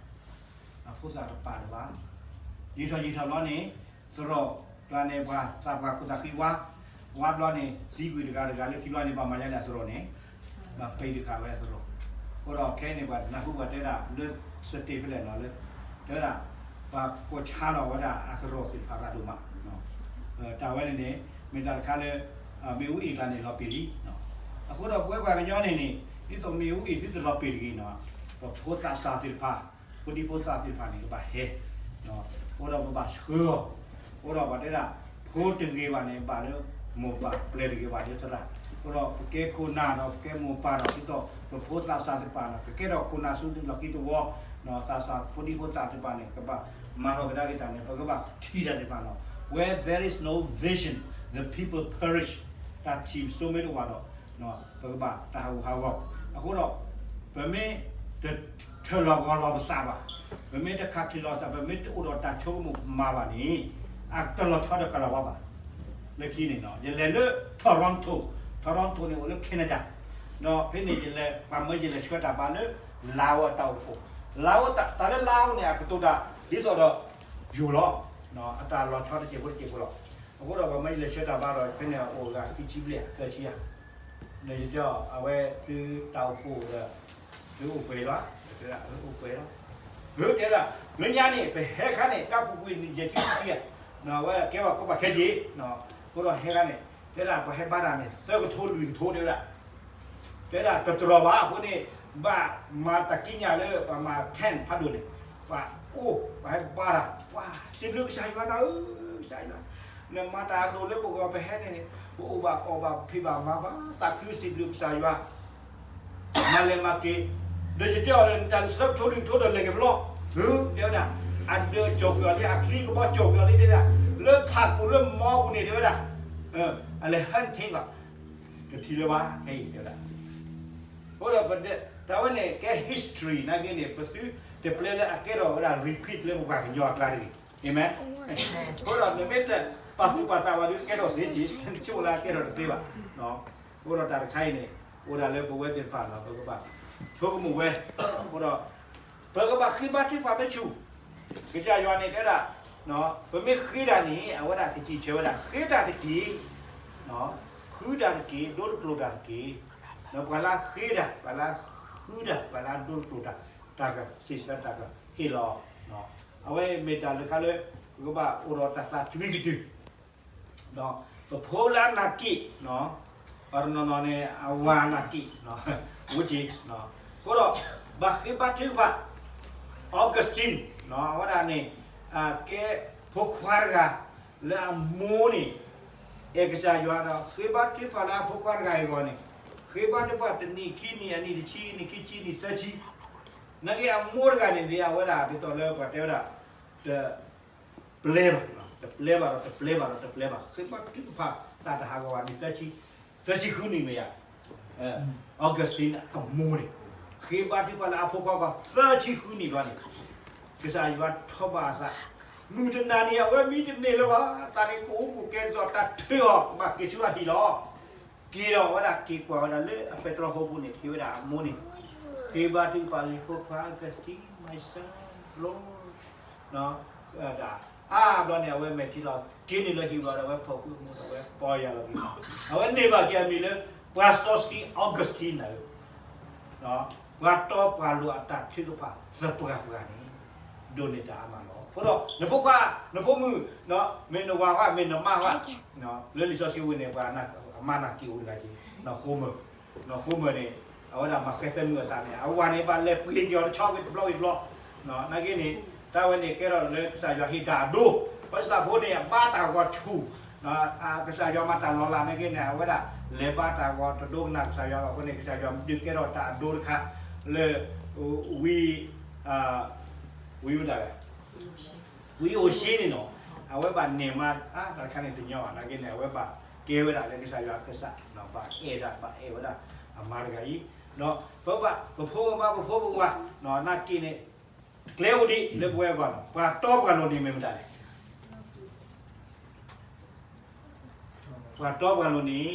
အဖိသၣ်တပာ်လၢၤဘၣ်, ယံာ်ထီၣ်ယံာ်ထီၣ်ဘျီန့ၣ် သရိာ်ကျါန့ၣ် ပှၤသးပှၢ်ခိၣ်သးဃံဝါ, ဝါဘျီန့ၣ် သံကွံာ်တဂၤတဂၤလၢခံဘျီန့ၣ် ဘၣ်မၤယါလၢအသရိာ်န့ၣ် ဘၣ်ပံးတဃာ်ဝဲအသရိာ်, အဃိဒီးခဲအံၤန့ၣ် ပှၤနၢ်ဟူပှၤတဲဒၣ်လၢ state ဖဲလဲၣ်နီၤ လၢ တဲဝဲဒၣ် ပှၤကိးဆါလီၤဝဲဒၣ်အသရိာ်သ့ၣ်တဖၣ်ရၤဒိၣ်မး, တၢ်ဝဲန့ၣ်န့ၣ် မ့ၢ်တၢ်တခါလၢ မ့ၣ်အူအ့ၣ်ကျါန့ၣ်လီၤပံာ်လံ, အဃိဒီးပဝဲပှၤကညီန့ၣ်န့ၣ် ဒ်သိးမ့ၣ်အူအ့ၣ်သုတလီၤပံာ်တဂ့ၤနီၤ, ပဖိသၣ်စၢ်သ့ၣ်တဖၣ် ဖိဒံဖိသၣ်သ့ၣ်တဖၣ်န့ၣ် ကဘၣ်ဟဲ အဃိဒီးပဘၣ်ဆှၢအီၤ, အဃိဒီးပှၤတဲဒၣ် ဖိတဂ့ၤဘၣ်န့ၣ် ဘၣ်လၢမိၢ်ပၢ် ပျဲၢ်တဂ့ၤဘၣ်လၢသရၣ်, အဃိဒီးပကဲခိၣ်နၢ်ဒီးပကဲမိၢ်ပၢ်ဒီး ဒ်သိးပဖိသၣ်စၢ်သ့ၣ်တဖၣ်နီၤ ကကဲထီၣ်ခိၣ်နၢ်ဆူလီၢ်ခံသဝီ, သၣ်စၢ်ဖိဒံဖိသၣ်သ့ၣ်တဖၣ်န့ၣ် ကဘၣ်မၤထီၣ်ကဒါက့ၤတၢ်န့ၣ် ပကဘၣ်ထံၣ်တၢ်သ့ၣ်တဖၣ်နီၤ, where there is no vision, the people perish, တၢ်ထံၣ်စိမ့ၢ်တအိၣ်ဘၣ်ဒီး ပကဘၣ်တၢ်ဟးဂူာ်ဟးဂီၤ, အဃိဒီး ပမ့ၢ်တထၢၣ်လီၤဂီၤလီၤပသးဘၣ်, ပမ့ၢ်တခးချ့လီၤသး ပမ့ၢ်တအိၣ်ဒီးတၢ်ဆိကမိၣ်မၤဘၣ်န့ၣ် အတလီၤဆီဒီးကလီၤဝါဘၣ်, လၢခံန့ၣ် ယလဲၤလၢ Toronto, Toronto န့ၣ်အိၣ်လၢ Canada, ဒီးဖဲန့ၣ်ယလဲၤ ပှၤမၢယလဲၤဆှၢတၢ်ဘါလၢ Lao အတၢ်အိၣ်ဖှိၣ်, Lao တၢ်လၢ Lao န့ၣ် အကတိၤတၢ်ဒ်သိးဒီး ယိၤလီၤ, အတၢ်လီၤဆီတစဲးဖိတစဲးဖိလီၤ, အဃိဒီးပှၤမၢယလဲၤဆှၢတၢ်ဘါဒီး ဖဲန့ၣ်အအိၣ်ဂၤခံဆံဘျဲၣ်သၢဆံဧါ, ဒီးယတဲအီၤ အဝဲသုတၢ်အိၣ်ဖှိၣ်ဒီး သုအိၣ်ပှဲၤလီၤ, အိၣ်ပှဲၤလီၤ, တဲဒၣ် လၢညါန့ၣ် ပဟဲခါန့ၣ် တၢ်ပူၤကွံာ်န့ၣ် ယဲၢ်ဆံခံဧါ, အဝဲကဲဘၣ်ခိၣ်ဘၣ်ခဲက့ၤ, အဃိဒီးဟဲခါန့ၣ် တဲဒၣ်ပှၤဟဲဘါတၢ်န့ၣ် သၢကထိလွံၢ်ကထိတဲဝဲဒၣ် တဲဒၣ်တတြီၢ်ဘၣ်အဃိန့ၣ် ဘၣ်မၤတၢ်ကံးညာ်လၢပှၤမၤ tent ဖးဒိၣ်န့ၣ် ပှၤအိၣ် ပှၤဟဲဘါတၢ် ပှၤစံးဘျုးကစၢ်ယွၤနၤဧၢ ကစၢ်ယွၤ နမၤတၢ်အဒိၣ်လၢပဂီၢ်ပဟဲန့ၣ်န့ၣ် ပအိၣ်ဘၣ်အီၣ်ဘၣ်ဖံးဘၣ်မၤဘၣ် သးခုစံးဘျုးကစၢ်ယွၤ မၤလဲၤမၤက့ၤ ဒီးယတဲအီၤလၢနတၢ်လၢသၢကထိလွံၢ်ကထိဒီးလဲၤက့ၤဘျီ တဲဝဲဒၣ် အဒၢးကၠီၣ်ကွံာ်အီၤလံ အချံကဘီကၠီၣ်ကွံာ်အီၤလံတဲဒၣ် လၢဖးကူၣ်လၢမီပူၤန့ၣ်တဲဝဲဒၣ် အလဲၤ hunting ဘၣ် တထံၣ်လၢၤဘၣ် ခဲအံၤတဲဝဲဒၣ် အဃိဒီး တၢ်ဝဲန့ၣ် ကဲ history နာ်က့န့ၣ် ပသုတပျဲလၢအကဲထီၣ်ဝဲဒၣ် repeat လၢပပှၤကညီအကျါတဂ့ၤ အၤမ့ၣ် အဃိဒီး နမ့ၢ်တပာ်သူၣ်ပာ်သးဘၣ်ဒီး ကဲထီၣ်သ့က့ၤ တဆိကမိၣ်လၢအကဲထီၣ်တသ့ဘၣ် အဃိဒီးတၢ်တခါအံၤန့ၣ် အိၣ်ဒၣ်လၢပဝဲသ့ၣ်တဖၣ်ဒီး ပကဘၣ်ဆိကမိၣ်ဝဲ အဃိဒီး ပကဘၣ်ဃ့ဘါထုကဖၣ်မ့ၢ်ဆူၣ် ကစၢ်ယွၤန့ၣ်တဲဒၣ် ပမ့ၢ်ဃ့တၢ်န့ၣ် အဝဲဒၣ်ကစံးဆၢဝဲဒၣ် ဃ့တၢ်တက့ၢ် ဃုတၢ်တက့ၢ် ဒိတကျိၤတၢ်တက့ၢ် ဒီးပှၤလၢအဃ့တၢ် ပှၤလၢအဃုတၢ် ပှၤလၢအဒိတကျိၤတၢ် တၢ်ကစံးဆၢတၢ်ကဟ့ၣ်လီၤ အဝဲမ့ၢ်တၢ်လၢခါလၢ ပကဘၣ်အိၣ်ဒီးတၢ်သးစွံကတုၢ် ဒီးပဖိလၢအနာ်က့ၢ် ပှၤတနီၤနီၤန့ၣ် အဝၤနာ်က့ၢ် ဝဲက့ၤ အဃိဒီး ဘၣ်ဃ့ဘါထုကဖၣ် Augustine အဝဲဒၣ်န့ၣ် ကဲဖိခွါတဂၤ လၢအမိၢ်န့ၣ် အဲၣ်ကစၢ်ယွၤဒီး ဃ့ဘါထုကဖၣ်လၢအဖိခွါတဂၤအံၤအဂီၢ်န့ၣ် ဃ့ဘါထုကဖၣ်တနံၣ်ခံနံၣ်အနံၣ်တဆံ နံၣ်ခံဆံနံၣ်သၢဆံ နာ်က့အမိၢ်တဂၤန့ၣ်န့ၣ် အဝဲဒၣ်ဒ်သိးလၢပှၤတဲဝဲဒၣ် တ ပျဲဘၣ်, တပျဲဘၣ်ဒီးတပျဲဘၣ်ဒီးတပျဲဘၣ်, ဃ့ဘါထုကဖၣ်သးတဟးဂီၤဘၣ်န့ၣ် သၢဆံဃုနံၣ်မ့ၢ်ဧါ, Augustine အမိၢ်န့ၣ် ဃ့ဘါထုကဖၣ်လၢအဖိခွါဂီၢ်သၢဆံဃုနံၣ်ဘျီန့ၣ် ကစၢ်ယွၤထီၣ်ဘၣ်အသး, မုၢ်တနၤန့ၣ် အဝဲမံတန့ၢ်လၢၤဘၣ်, သးန့ၣ်ကအိၣ်ပူၤကဲဒ်သိးတၢ်ထုးအီၤ ကဘၣ်က့ၤဆူအဟံၣ်လီၤ. က့ၤဒီးအဝဲဒၣ်က့ၤကွၢ်ဝဲဒၣ်လၢအပဲတြီဖိပူၤန့ၣ် က့ၤဝဲဒၣ်အမိၢ်န့ၣ်, ဃ့ဘါထုကဖၣ်လံ ဖိခွါ Augustine, my son, Lord, အါဘျီန့ၣ် အဝဲမဲာ်ထံလီၤ, က့ၤန့ၣ်လၢဟံၣ်ဘျီဒီး အဝဲဖီၣ်ဃုာ်အမိၢ်ဒီး အဝဲပီၢ်ယၢ်လီၤက့ၤ, အဝဲန့ၢ်ဘၣ်က့ၤအမံၤလၢ ပှၤစီဆှံ Augustine န့ၣ်ဧၢ, ပှၤတီပှၤလိၤအတၢ်ထုကဖၣ်သပှၢ်ပှၢ်န့ၣ်, ဒိးန့ၢ်တၢ်အါမးလီၤ. အဃိဒီး နဖိခွါ, နဖိမုၣ်, မ့ၢ်နဝၤဧါ, မ့ၢ်နမါဧါ, လၢလံာ်စီဆှံဝံၤန့ၣ် ပှၤအမါနာ်က့အိၣ်တဂၤက့ၤ, ဃိမၢၢ်, ဃိမၢၢ်န့ၣ် အဝဲဒၣ်မၤဃဲသဲမုၢ်အသးန့ၣ် အဝၤန့ၣ် ဘၣ်လဲၤပှ့ၤက့ၤအီၤတဆီဝံၤတဘျီဝံၤတဘျီ, နာ်က့န့ၣ် တၢ်ဝဲန့ၣ်ကဲထီၣ်လၢကစၢ်ယွၤဟ့ၣ်တၢ်အဒိ, ပှၤစၢ်ဖိန့ၣ် အဘါတၢ်ဂီၤဆူၣ် ကစၢ်ယွၤမၤတၢ်လီၤလးနာ်က့န့ၣ် အဝဲဒၣ်လဲၤဘါတၢ်ဂီၤတဒိကနၣ်ကစၢ်ယွၤဘၣ်အဃိန့ၣ် ကစၢ်ယွၤဒုးကဲထီၣ်တၢ်အဒိတခါ လၢ ဝံ ဝံမတၤလဲၣ်, ဝံအိၣ်ၡ့န့ၣ်နီၤ, အဝဲဘၣ်န့ၢ်မါ အါ တၢ်တခါန့ၣ်တညီဘၣ် နာ်က့န့ၣ် အဝဲဘၣ်ကဲဝဲဒၣ်လၢကစၢ်ယွၤကစၢ် ဘၣ်အဲၣ်ဒၣ် ဘၣ်အဲၣ်ဝဲဒၣ်အမါတဂၤအံၤ, ဒီးပဘၣ် ပဖိပမါ ပဖိပဝၤ နာ်က့န့ၣ် ကျဲအိၣ်ဒံးလၢပဝဲအဂီၢ်န့ၣ် ပှၤတီပှၤလိၤန့ၣ်မ့ၢ်မတၤလဲၣ် ပှၤတီပှၤလိၤန့ၣ်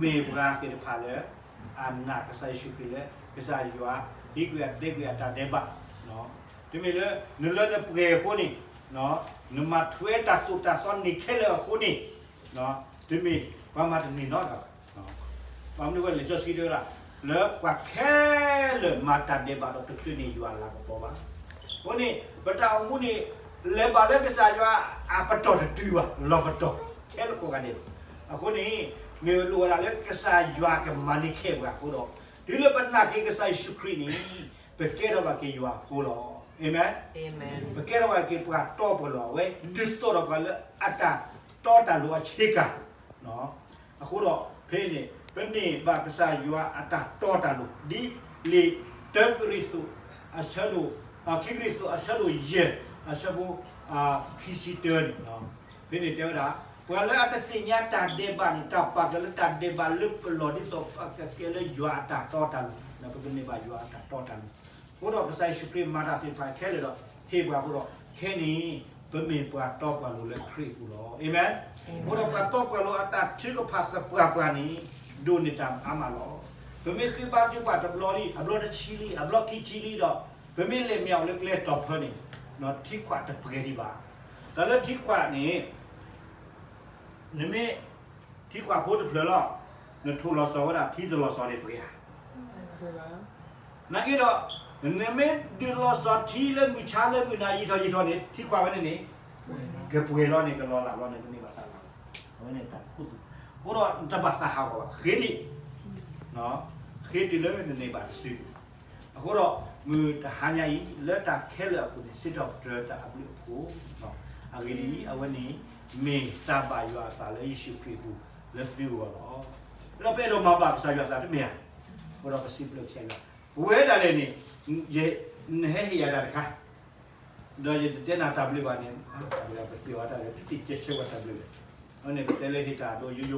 မ့ၢ်ပှၤသ့ၣ်တဖၣ်လၢ အနာ်ကစၢ်ယ့ၣ်ၡူးခရံာ်လၢ ကစၢ်ယွၤ ဟံးကွံာ်အဒဲကွံာ်အတၢ်ဒဲးဘး, တမ့ၢ်လၢ နလၢနပှဲၤအဃိန့ၣ်, နမၤထွဲတၢ်သိၣ်တၢ်သီန့ၣ်ခဲလၢာ်အဃိန့ၣ်, တမ့ၢ်ပှၤမၤတန့ၢ်နီတဂၤဘၣ်. ဘၣ်မနုၤဝဲလံာ်စီဆှံတဲဝဲဒၣ် လၢပှၤခဲလၢာ်မၤတၢ်ဒဲးဘးဒီးတချုးန့ၢ်ယွၤအလၤကပီၤဘၣ်. အဃိန့ၣ် ပတၢ်အိၣ်မူန့ၣ် လဲၤဘၣ်လၢကစၢ်ယွၤအပတီၢ်တတုၤဘၣ် လီၤပတီၢ် ခဲလၢာ်ကိးဂၤဒဲးလီၤ. အဃိန့ၣ် မ့ၢ်လိၣ်ဝဲဒၣ်လၢကစၢ်ယွၤကမၤန့ၢ်ခဲပှၤအဃိဒီး တုၤလၢပနာ်က့ၤကစၢ်ယ့ၣ်ၡူးခရံာ်န့ၣ် ပကဲထီၣ်ဘၣ်က့ၤယွၤအဖိလီၤ. အၤမ့ၣ်. ပကဲထီၣ်ဘၣ်က့ၤပှၤတီပှၤလိၤ အဝဲဒုးသိးထီၣ်ပှၤလၢအတၢ်တီတၢ်လိၤအဆ့ကၤ အဃိဒီး ဖဲအံၤန့ၣ် ပန့ၢ်ဘၣ်ကစၢ်ယွၤအတၢ်တီတၢ်လိၤ ဒ်လံာ်တၢကရံၣ်သူး အဆၢဒိၣ် ခံကရံၣ်သူး အဆၢဒိၣ်ယဲၢ် အဆၢဖိ ခံဆံတၢန့ၣ်, ဖဲန့ၣ်တဲဝဲဒၣ် ပှၤလၢအတသ့ၣ်ညါတၢ်ဒဲးဘးန့ၣ် တၢ်ပာ်က့ၤလၢတၢ်ဒဲးဘးလၢပလီၢ် ဒ်သိးပကကဲလၢယွၤအတၢ်တီတၢ်လိၤ, ပကန့ၢ်ဘၣ်ယွၤအတၢ်တီတၢ်လိၤ. အဃိဒီးကစၢ်ယ့ၣ်ၡူးခရံာ်မၤတၢ်သ့ၣ်တဖၣ်ခဲလၢာ်ဒီး ဟ့ၣ်ပှၤအဃိဒီး ခဲအံၤန့ၣ် ပမ့ၢ်ပှၤတီပှၤလိၤလၢခရံာ်အပူၤလီၤ. အၤမ့ၣ်. အဃိဒီးပှၤတီပှၤလိၤအတၢ်ထုကဖၣ်သပှၢ်ပှၢ်န့ၣ် ဒိးန့ၢ်တၢ်အါမးလီၤ. ပမ့ၢ်ဃ့ဘါထုကဖၣ်တဘျီလံ အဘျီတဆံလံ အဘျီခံဆံလံဒီး ပမ့ၢ်လဲၤမ့ၢ်အီၤလၢကျဲတီၤဖၢန့ၣ် ထံခွးတပှဲၤဒံးဘၣ်. တၢ်လၢထံခွးန့ၣ် နမ့ၢ်ထံခွးဖိတဖျၢၣ်လီၤ, နထိၣ်လီၤစီၤဝဲဒၣ်ထံတလီၤစီၤန့ၣ်ပှဲၤဧါ. နာ်က့ဒီး နမ့ၢ်ဒုးလီၤစီၤထံလၢမုၢ်ဆါလၢမုၢ်နၤယံာ်ထီၣ်ယံာ်ထီၣ်န့ၣ် ထံခွးဝဲန့ၣ်န့ၣ် ကပှဲၤလီၤန့ၣ် ကလီၤလးလီၤန့ၣ် ကန့ၢ်ဘၣ်တၢ်လီၤ. အဝဲန့ၣ်တၢ်ခူသူၣ် အဃိဒီးနတဘၣ်သးဟးဂီၤဘၣ် ဃ့ဒံး ဃ့တုၤလၢနန့ၢ်ဘၣ်တစုန့ၣ် အဃိဒီး မုၢ်တဟါညါအံၤ လၢတၢ်ခဲလၢာ်အပူၤန့ၣ် စံးထီၣ်ပတြၢၤတၢ်အဘျုးအဖှိၣ်, အဂ့ၢ်ဒ်အံၤ အဝဲန့ၣ် မ့ၢ်တၢ်ဘၣ်ယွၤအသးလၢယ့ၣ်ၡူးခရံာ်အပူၤ လၢသုဂီၢ်လီၤ. ဒီးပအဲၣ်ဒိးမၤဘၣ်ကစၢ်ယွၤအသးတမ့ၢ်ဧါ. အဃိဒီးပစံးဘျုးကစၢ်ယွၤ ပဝဲဒၣ်လဲာ်န့ၣ် နဟဲဟ့ၣ်ယၤတၢ်တခါ ဒီးယတတဲနၤတၢ်ဘျုးဘၣ်န့ၣ် တၢ်ဘျုးပတဲဝဲတၢ်လၢ တတံၢ်ကဲဆၢဝဲတၢ်ဘျုးလဲၣ်. အဝဲန့ၣ် ပတဲလၢဟ့ၣ်တၢ်အဒိယိယိ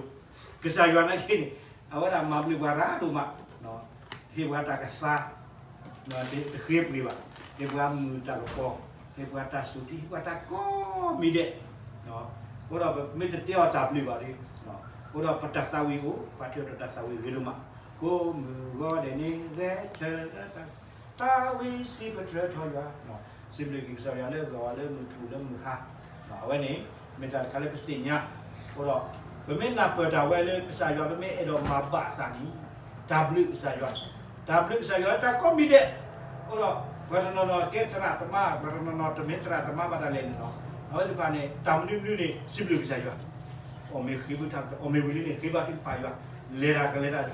ကစၢ်ယွၤနာ်က့န့ၣ် အဝဲဒၣ်မၤဘျုးပှၤရၣ်ဒိၣ်မး, ဟ့ၣ်ပှၤတၢ်ကစၢ် တဃ့ပှ့ၤဘၣ်, ဟ့ၣ်ပှၤမုာ်တၢ်ကပီၤ, ဟ့ၣ်ပှၤတၢ်စူၤထံ ဟ့ၣ်ပှၤတၢ်ကိးမံၤဒဲး, အဃိဒီးပမ့ၢ်တတဲအီၤတၢ်ဘျုးဘၣ်ဒီး အဃိဒီးပတၢ်သးဝံၣ်အိၣ် ပှၤထံၣ်ဒီးတၢ်သးဝံၣ်ဂ့ၤဒိၣ်မး, ကိးမုၢ်ဂီၤဒဲးန့ၣ် ဂဲၤဆၢထၢၣ် သးဝံၣ်စံးပတြၢၤထီၣ်ယွၤ, စံးဘျုးက့ၤကစၢ်ယွၤလၢဂီၤဝါလၢမုၢ်ထူၣ်လၢမုၢ်ဟါ, အဝဲန့ၣ် မ့ၢ်တၢ်တခါလၢပသ့ၣ်ညါ, အဃိဒီး ပမ့ၢ်နၢ်ပၢၢ်တၢ်ဝဲလၢကစၢ်ယွၤ ပမ့ၢ်အဲၣ်ဒိးမၤဘၣ်အသးန့ၣ် တၢ်ဘျုးကစၢ်ယွၤ, တၢ်ဘျုးကစၢ်ယွၤလၢတၢ်ကိးမံၤဒဲး, အဃိဒီး ပှၤတနီၤနီၤကဲသရၣ်သမါ ပှၤတနီၤနီၤတမ့ၢ်သရၣ်သမါဘၣ်ဒၣ်လဲာ်န့ၣ်လီၤ, အဝဲသ့ၣ်တဖၣ်န့ၣ် တၢ်မနုၤမနုၤန့ၣ် စံးဘျုးကစၢ်ယွၤ အီၣ်မ့ၤဃ့ဘါထုကဖၣ် အီၣ်မ့ၤဝံၤလံန့ၣ် ဃ့ဘါထုကဖၣ်ယွၤ, လဲၤတၢ်ကလဲၤတၢ်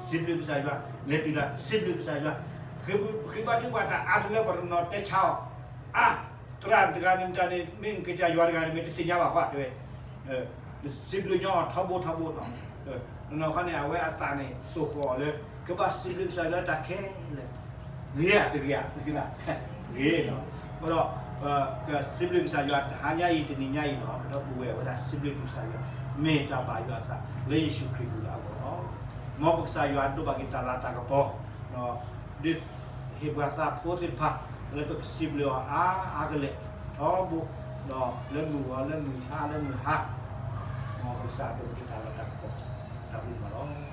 စံးဘျုးကစၢ်ယွၤ, လဲၤတုၤတၢ် စံးဘျုးကစၢ်ယွၤ, ဃ့ဘါထုကဖၣ်တၢ်အါတလၢပှၤတနီၤတဲဆါအီၤ, အါ, သရၣ်တဂၤန့ၣ်မတၤန့ၣ် မ့ၢ်ကစၢ်ယွၤတဂၤန့ၣ် မ့ၢ်တသ့ၣ်ညါဘၣ်ဃီတဲဝဲ, စံးဘျုးညီထီဘိထီဘိနီၤ, တနီၤခီန့ၣ် အဝဲအသးန့ၣ် သိၣ်ဃီၤအီၤလၢ ကဘၣ်စံးဘျုးကစၢ်ယွၤလၢတၢ်ခဲလၢာ် ဂ့ၤဧါ တဂ့ၤဧါ, ဂ့ၤနီၤ, အဃိဒီး ကစံးဘျုးကစၢ်ယွၤ တဟါညါအံၤ တနံၤညါအံၤနီၤ ဒီပုၢ်ဝဲၢ်ဝဲဒၣ် စံးဘျုးက့ၤကစၢ်ယွၤ မ့ၢ်တၢ်ဘၣ်ယွၤအသး လၢယ့ၣ်ၡူးခရံာ်အပူၤလၢအဂီၢ်လီၤ. မ်ပကစၢ်ယွၤဒိးဘၣ်က့ၤတၢ်လၤတၢ်ကပီၤ ဒုးဟ့ၣ်ပှၤသးဖိသ့ၣ်တဖၣ် လၢပကစံးဘျုးအီၤအါအါကလဲာ် ထီဘိ ဒီးလၢမုၢ်ဂီၤ လၢမုၢ်ဆါ လၢမုၢ်ဟါ မ်ပကစၢ်ဒိးဘၣ်က့ၤတၢ်လၤတၢ်ကပီၤ တၢ်ဘျုးမးလီၤ.